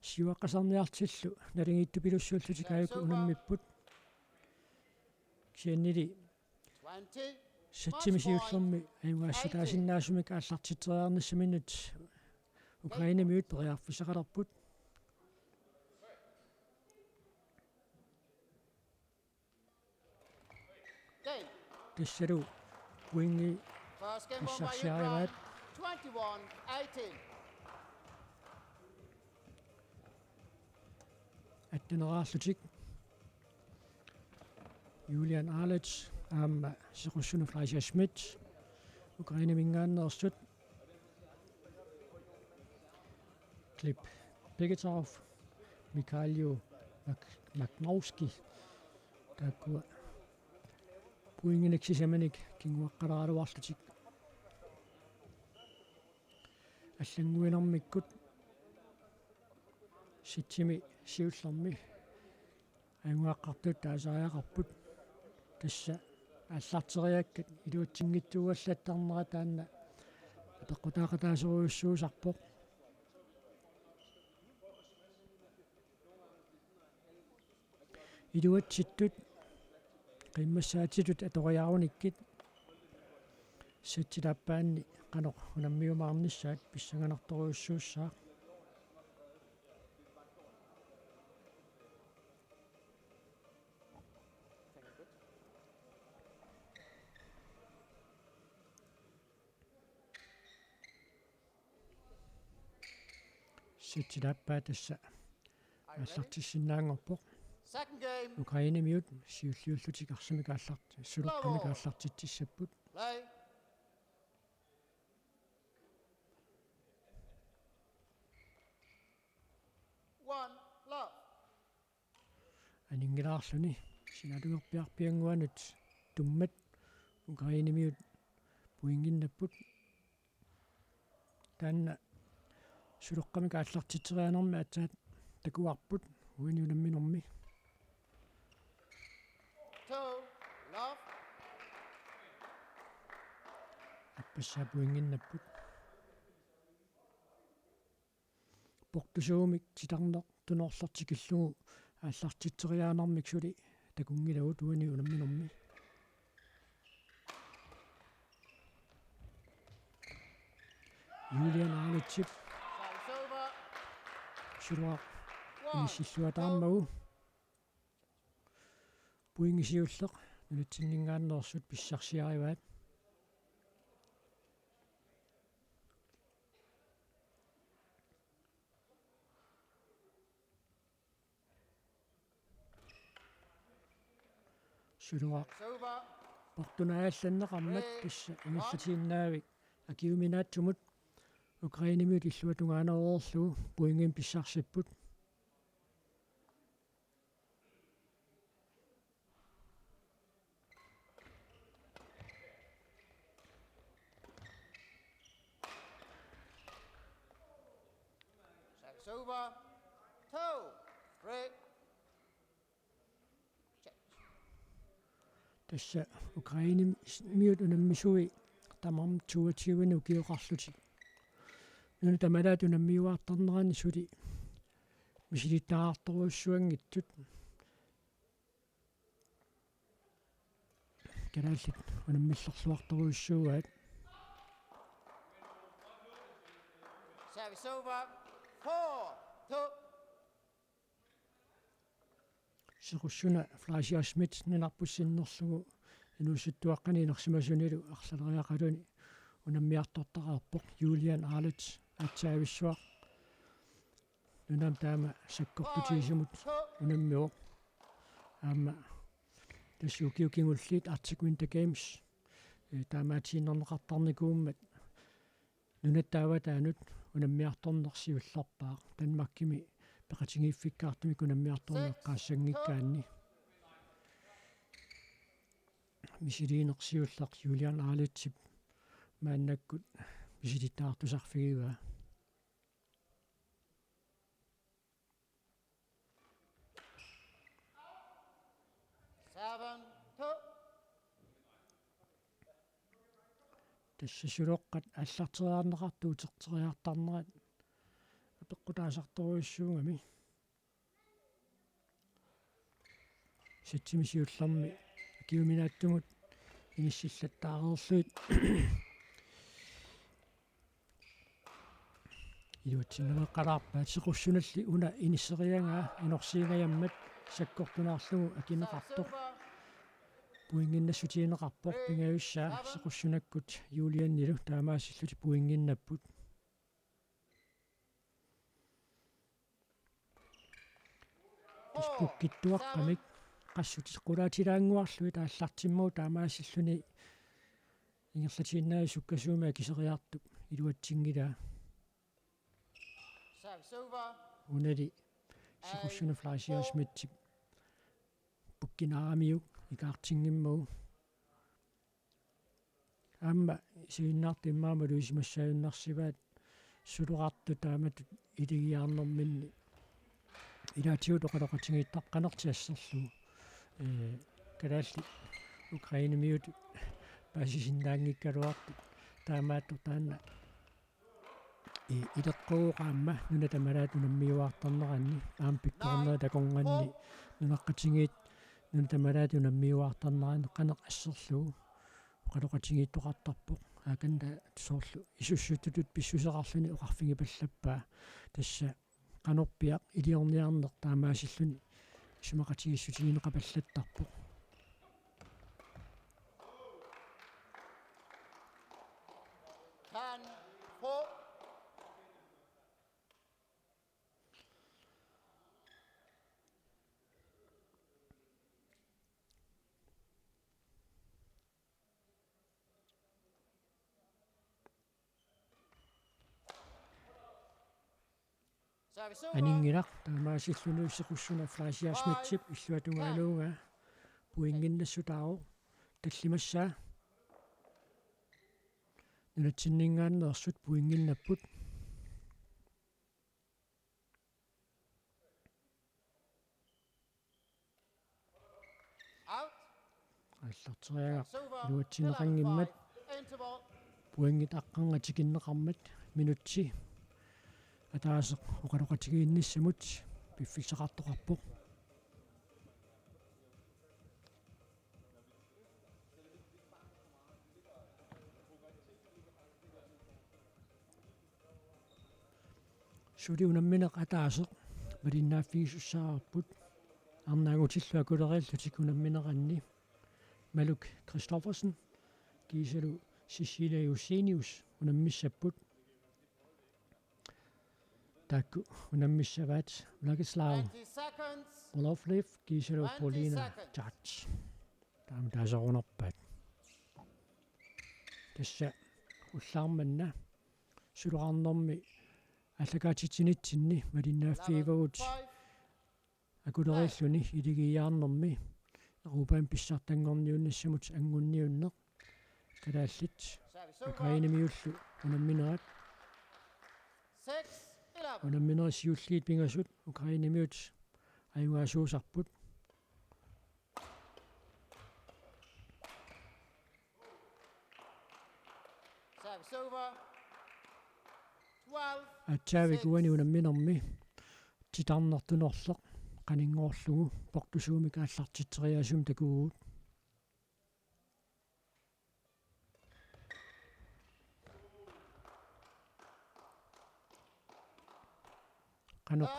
siuaqqasarniartillu naligiittupilussuullutik aajuku unammipput. Kisiannili twenty. Sætsimi siullermi ajugaassataasinnaasumik aallartitseriarnissaminnut Ukrainemiut periarfissaqalerput. Game. Tassalu pointi First game won by pissarsiarivaat. Ukraine, twenty-one eighteen. Atteneraarlutik Julian Arlets aamma Sequssunut Fleischer-Schmidt Ukraineminngaanneersut. Klip Pegetarov, Mikhailo Mak-, Maknowski. Taakkua pointinik sisamanik kinguaqqalaaraluarlutik. Allannguinermikkut sætsimi siullermi ajugaqqartut taasariaqarput. Tassa aallarteriakkat iluatsinngitsuugallattarnera taanna apeqqutaaqataasorujussuusarpoq. Iluatsittut qiimmassaatsitut atoriarunikkit sætsit aappaanni qanoq unammiumaarnissaat pissanganartorujussuussaaq. Sætsit aappaa tassa aallartissinnaanngorpoq. Second game. Ukrainemiut siulliullutik arsamik aallart-, suluqqamik aallartitsissapput. Play. One love. Aninngilaarluni sinaatungerpiarpiannguanut tummat Ukrainemiut pointinnapput. Taanna suluqqamik aallartitseriarnermi aatsaat takuarput uani unamminermi. Two love. Appassaa pointinnapput. Portusuumik titarneq tunorlertikillugu aallartitseriarnermik suli takunngilagut uani unamminermi. Julian Arletsip suluaq inissilluataarmagu. Pointi siulleq nunatsinninngaanneersut pissarsiarivaat. Suluaq portunaallanneqarmat tassa ingerlatiinnaavik akiuminaatsumut Ukrainemiut illuatungaaneroorlugu pointimik pissarsipput. Service over. Two, three. Tassa Ukrainemiut unammisui tamarmik toogtyve-ni ukioqarlutik. Nuna tamalaat unammiuaartarnerani suli misilittagaqartorujussuanngitsut. Kalaallit unammillerluartorujussuuaat. Service over. Four, two. Sequssuna Fleischer-Schmidt nunarput sinnerlugu inuusuttuaqqani inersimasunilu arlaleriaqaluni unammiartortaqarpoq Julian Arlets aatsaavissuaq. Nunami taama sakkortutigisumut unammivoq. Aamma tassa ukiut kingulliit Arctic Winter Games Taamaatiinnarneqartarnikuummat nunatta avataanut unammiartorneq siullerpaaq. Danmarkimi peqatigiiffikkaartumik unammiartorneq eqqaassanngikkaanni. Misiliineq siulleq Julian Arletsip maannakkut misilittagartusarfigivaa. Seven, two. Tassa suloqqat aallarteriarneqartut uterteriartarnerat apeqqutaasartorujussuugami. Satsimi siullermi akiuminaattumut inissillattaareerlugit. Iluatsinnaveeqqalaarpaat. Sequssunalli una inisseriagaa anorsiingajammat sakkortunaarlugu akineqartoq. Pointinnassutigineqarpoq pingajussaa Sequssunakkut Julianilu taamaasillutik pointinnapput. Tassa pukkittuaqqamik qassutiqqulaatilaannguarlugit aallartimmagu taamaasilluni ingerlatiinnarlugu sukkasuumik akiseriartup iluatsinngilaa. Service over. Unali Sequssuna Fleischer Schmidtip pukkinaaramiuk ikaartinngimmagu. Aamma isiginnaartut immaqa malugisimasunnarsivaat suloqartut taamatut iligiinnarnerminni. Ilaatigut oqaloqatigiittoq qanortut asserlugu. Ee, kalaallit Ukrainemiut paasisinnaanngikkaluartut taamaattoq taanna. I-, ileqqugooq aamma nunat tamalaat unammiuaartarneranni aamma pikkorinnerit akornanni nunaqqatigiit nunat tamalaat unammiuaartarneranni qanoq asserlugu oqaloqatigiittoqartarpoq. Aakanta soorlu isussututut pissuseqarluni oqarfigipallappaa tassa qanorpiaq iliorniarneq taamaasilluni isumaqatigiissutigineqapallattarpoq. Ten, four. Service over. Aninngilaq taamaasilluni Sequssuna Fleischer Schmidtip illuatungaanuugaa pointinnassutaavoq tallimassaa. Nunatsinninngaanneersut pointinnapput. Out. Aallarteriagaq iluatsinneqanngimmat. Interval. Pointit aqqarnga tikinneqarmat minutsi ataaseq oqaloqatigiinnissamut piffissaqartoqarpoq. Suli unammineq ataaseq malinnaaffigisussaavarput. Arnaanngutillu akulereerlutik unammineranni Maluk Christoffersen, kiisalu Cecilia Josenius unammissapput. Taakku unammissavaat Vladislav Polovlev kiisalu Paulina Tjats. Taama taasarunerpaat. Tassa ullaarmanna suloqarnermi aallakaatitsinitsinni malinnaaffigivagut akulereerluni iligiiaarnermi Europami pissartanngorniunnissamut angunniunneq. Kalaallit Ukrainemiullu unamminerat. Unamminerit siulliit pingasut Ukrainemiut ajugaasuusarput. Aatsaavik uani unamminermi titarnertunerleq qaninngorlugu portusuumik aallartitseriaasumik takuguut. Qanoq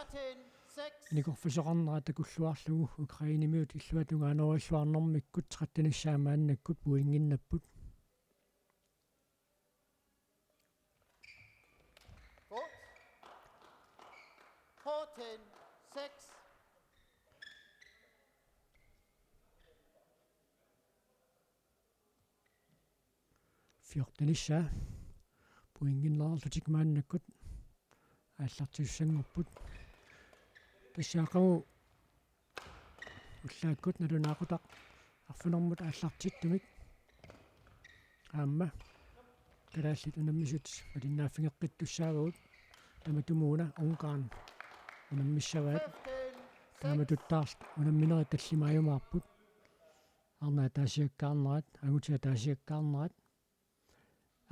inikorfisoqarnera takulluarlugu Ukrainemiut illuatungaaneruilluarnermikkut trettenissaa maannakkut pointinnapput. fjortenissaa. Pointinneqarlutik maannakkut aallartisussanngorput. Tassa aqagu ullaakkut nalunaaqutaq arfineq-marlunut aallartittumik aamma kalaallit unammisut malinnaaffigeqqittussaavagut. Tamatumuuna Ungarn unammissavaat. Taamatuttaaq unamminerit tallimaajumaarput. Arnat ataasiakkaarnerat, angutit ataasiakkaarnerat,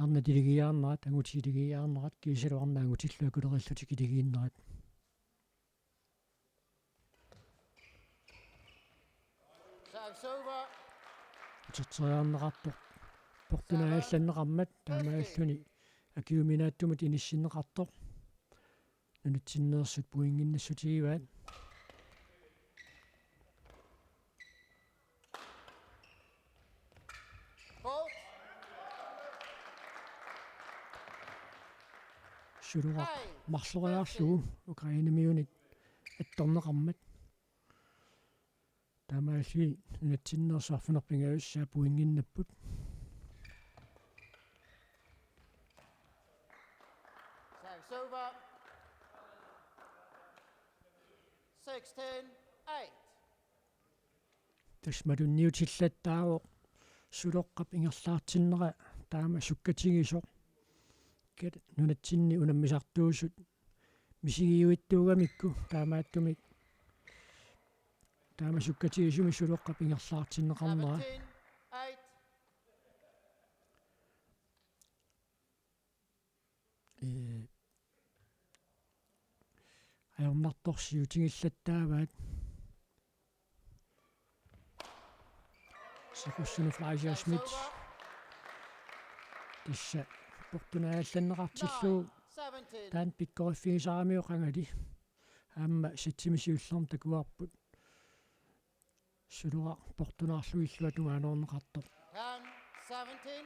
arnat iligiiaarnerat, angutit iligiiaarnerat, kiisalu arnat angutillu akulerillutik iligiinnerat. Uterteriarneqartoq. Portunaallanneqarmat taamaalilluni akiuminaatsumut inissinneqartoq. Nunatsinneersut pointinnassutigivaat. Suloraq marloriarlugu Ukrainemiunit attorneqarmat. Taamaalilluni nunatsinneersut arfineq-pingajussaat pointinnapput. Service over. Sixteen eight. Tassa matunniutillattaavoq Suloqqap ingerlaartinnera taama sukkatigisoq. Kat nunatsinni unammisartuusut misigiuittuugamikku taamaattumik taama sukkatigisumik Suloqqap ingerlaartinneqarnera. Seventeen eight. Ee, ajornartorsiutigillattaavaat. Sequssunut Fleischer Schmidt. Tassa portunaallanneqartillugu taanna pikkoriffigisaramiuk qangali. Aamma setsimik siullermik takuarput. Suloraq portunaarlugu illuatungaanoorneqartoq. Ten seventeen.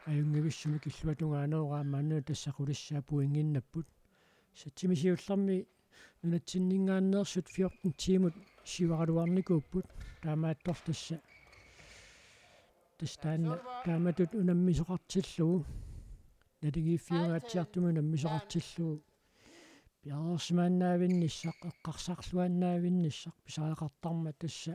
Ajunngivissumik illuatungaanooraa maanna tassa qulissaa pointinnapput. Setsimik siullermi nunatsinninngaanneersut fjorten tiimut siuaraluarnikuupput. Taamaattorli tassa. Tassa taanna taamatut unammisoqartillugu. Naligiiffiungaatsiartumik unammisoqartillugu. Piareersimaannaavinnissaq, eqqarsarluaannaavinnissaq, pisariaqartarmat tassa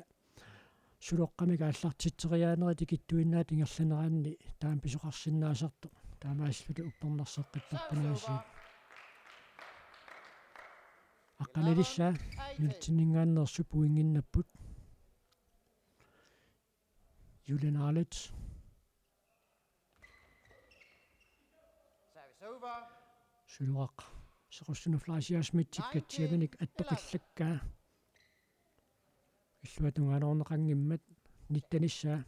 Suloqqamik aallartitseriaanerit ikittuinnaat ingerlaneranni taama pisoqarsinnaasartoq. Taamaasilluta uppernarseqqittarput aasiit. Aqqanilissaa nunatsinninngaanneersut pointinnapput. Julian Arlett. Service over. Suloraq. Sequssunut Fleischer Schmidtip katsiavinik attoqillakkaa. Illuatungaanoorneqanngimmat nittenissaa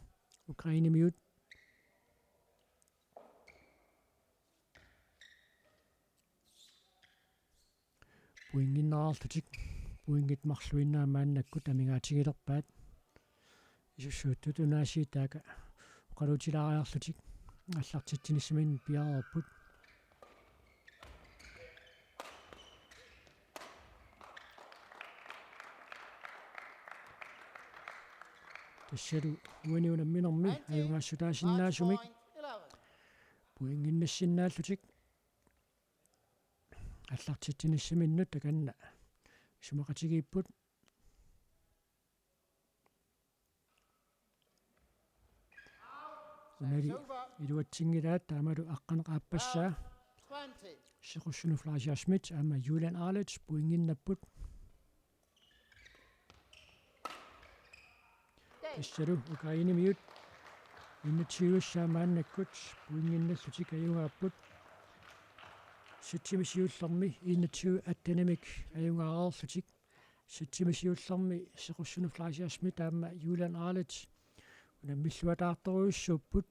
Ukrainemiut. Pointinneqarlutik, pointit marluinnaat maannakkut amigaatigilerpaat. Isussuuttut unaasiit taakku oqaluutilaariarlutik aallartitsinissaminnut piareerput. Tassalu uani unamminermi ajugaassutaasinnaasumik pointinnassinnaallutik aallartitsinissaminnut takanna isumaqatigiipput. Unali iluatsinngilaat taamalu aqqaneq-aappassaa. Sequssunut Fleischer Schmidt aamma Julian Arlett pointinnapput. Tassalu Ukrainemiut enogtyve-ssaa maannakkut pointinnallutik ajugaapput. Setsimik siullermi enogtyve attenimik ajugaareerlutik. Setsimik siullermi Sequssunut Fleischer Schmidt aamma Julian Arlett unammilluataartorujussuupput.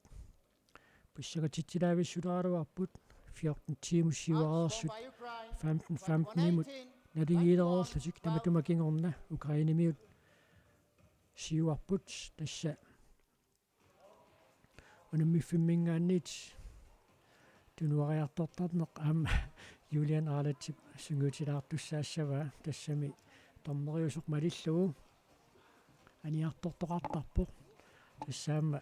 Pissangatitsilaavissuleraluarput fjorten tiimut siuareersut femten femten-imut naligiilereerlutik tamatuma kingorna Ukrainemiut siuarput tassa unammiffimminngaanniit tunuariartortarneq aamma Julian Arlettip sungiutilaartussaassavaa tassami dommeriusoq malillugu aniartortoqartarpoq. Tassa aamma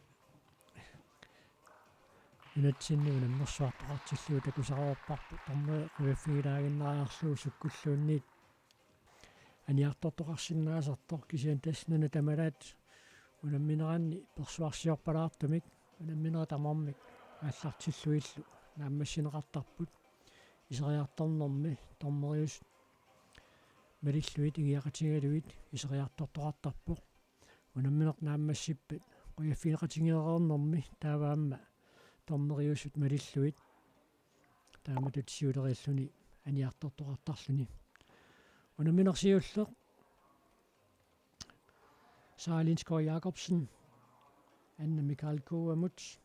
Nunatsinni unammersuartoqartillugu takusarparput, dommeri qujaffigilaaginnariarlugu sukkulluunniit aniartortoqarsinnaasartoq, kisianni tassa nuna tamalaat unammineranni persuarsiorpalaartumik unamminerit tamarmik aallartillugillu naammassineqartarput. Iseriartornermi dommeriusut malillugit ingiaqatigalugit iseriartortoqartarpoq. Unammineq naammassippat qujaffigeqatigeereernermi taava aamma dommeriusut malillugit taamatut siuleriilluni aniartortoqartarluni. Unammineq siulleq Sara Lindskov Jakobsen, Anna Michael Kuuamut,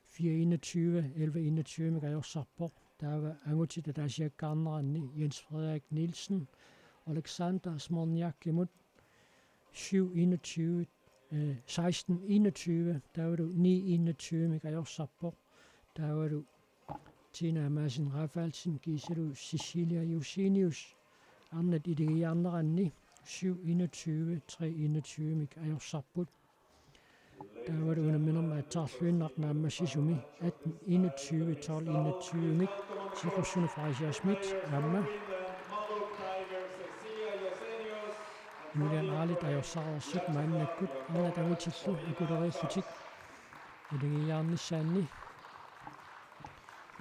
fire enogtyve, elleve enogtyve-mik ajorsarpoq. Taava angutit ataasiakkaarneranni Jens Frederik Nielsen, Alexander Smolniakimut, syv enogtyve, øh, seksten enogtyve, taavalu ni enogtyve-mik ajorsarpoq. Taavalu Tina Madsen Rafaelsen, kiisalu Cecilia Josenius, arnat iligiiaarneranni syv enogtyve, tre enogtyve-mik ajorsarput. Taavalu unamminermi aatsaarluinnaq naammassisumi atten enogtyve, tolv enogtyve-mik Siqussunut Frederik Schmidt aamma Julian Arlit ajorsareersut maannakkut arnat angutillu akuleriillutik iligiiaarnissaanni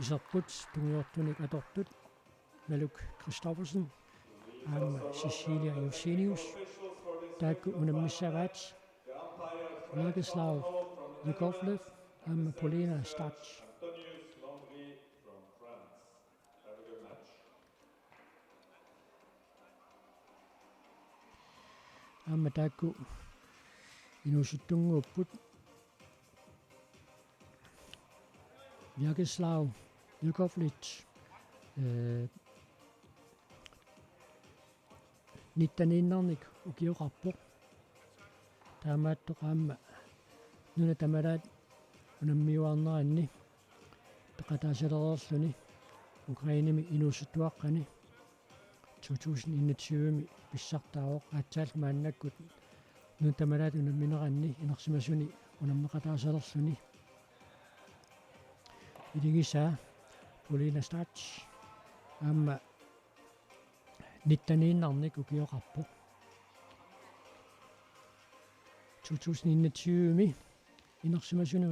iserput tungujortunik atortut Maluk Christoffersen aamma Cecilia Josenius. Taakku unammissavaat Vyacheslav Yakovlev aamma Polina Stach. Aamma taakku inuusuttunnguupput. Vyacheslav Yakovlev, øh, nitteniinnarnik ukioqarpoq. Taamaattoq aamma nuna tamalaat unammiuaarneranni peqataasalereerluni Ukrainemi inuusuttuaqqani to tusind enogtyve-mi pissartaavoq, aatsaat maannakkut nuna tamalaat unammineranni inersimasuni unammeqataasalerluni iligisaa Polina Stach aamma nitteniinnarnik ukioqarpoq. To tusind enogtyve-mi inersimasuni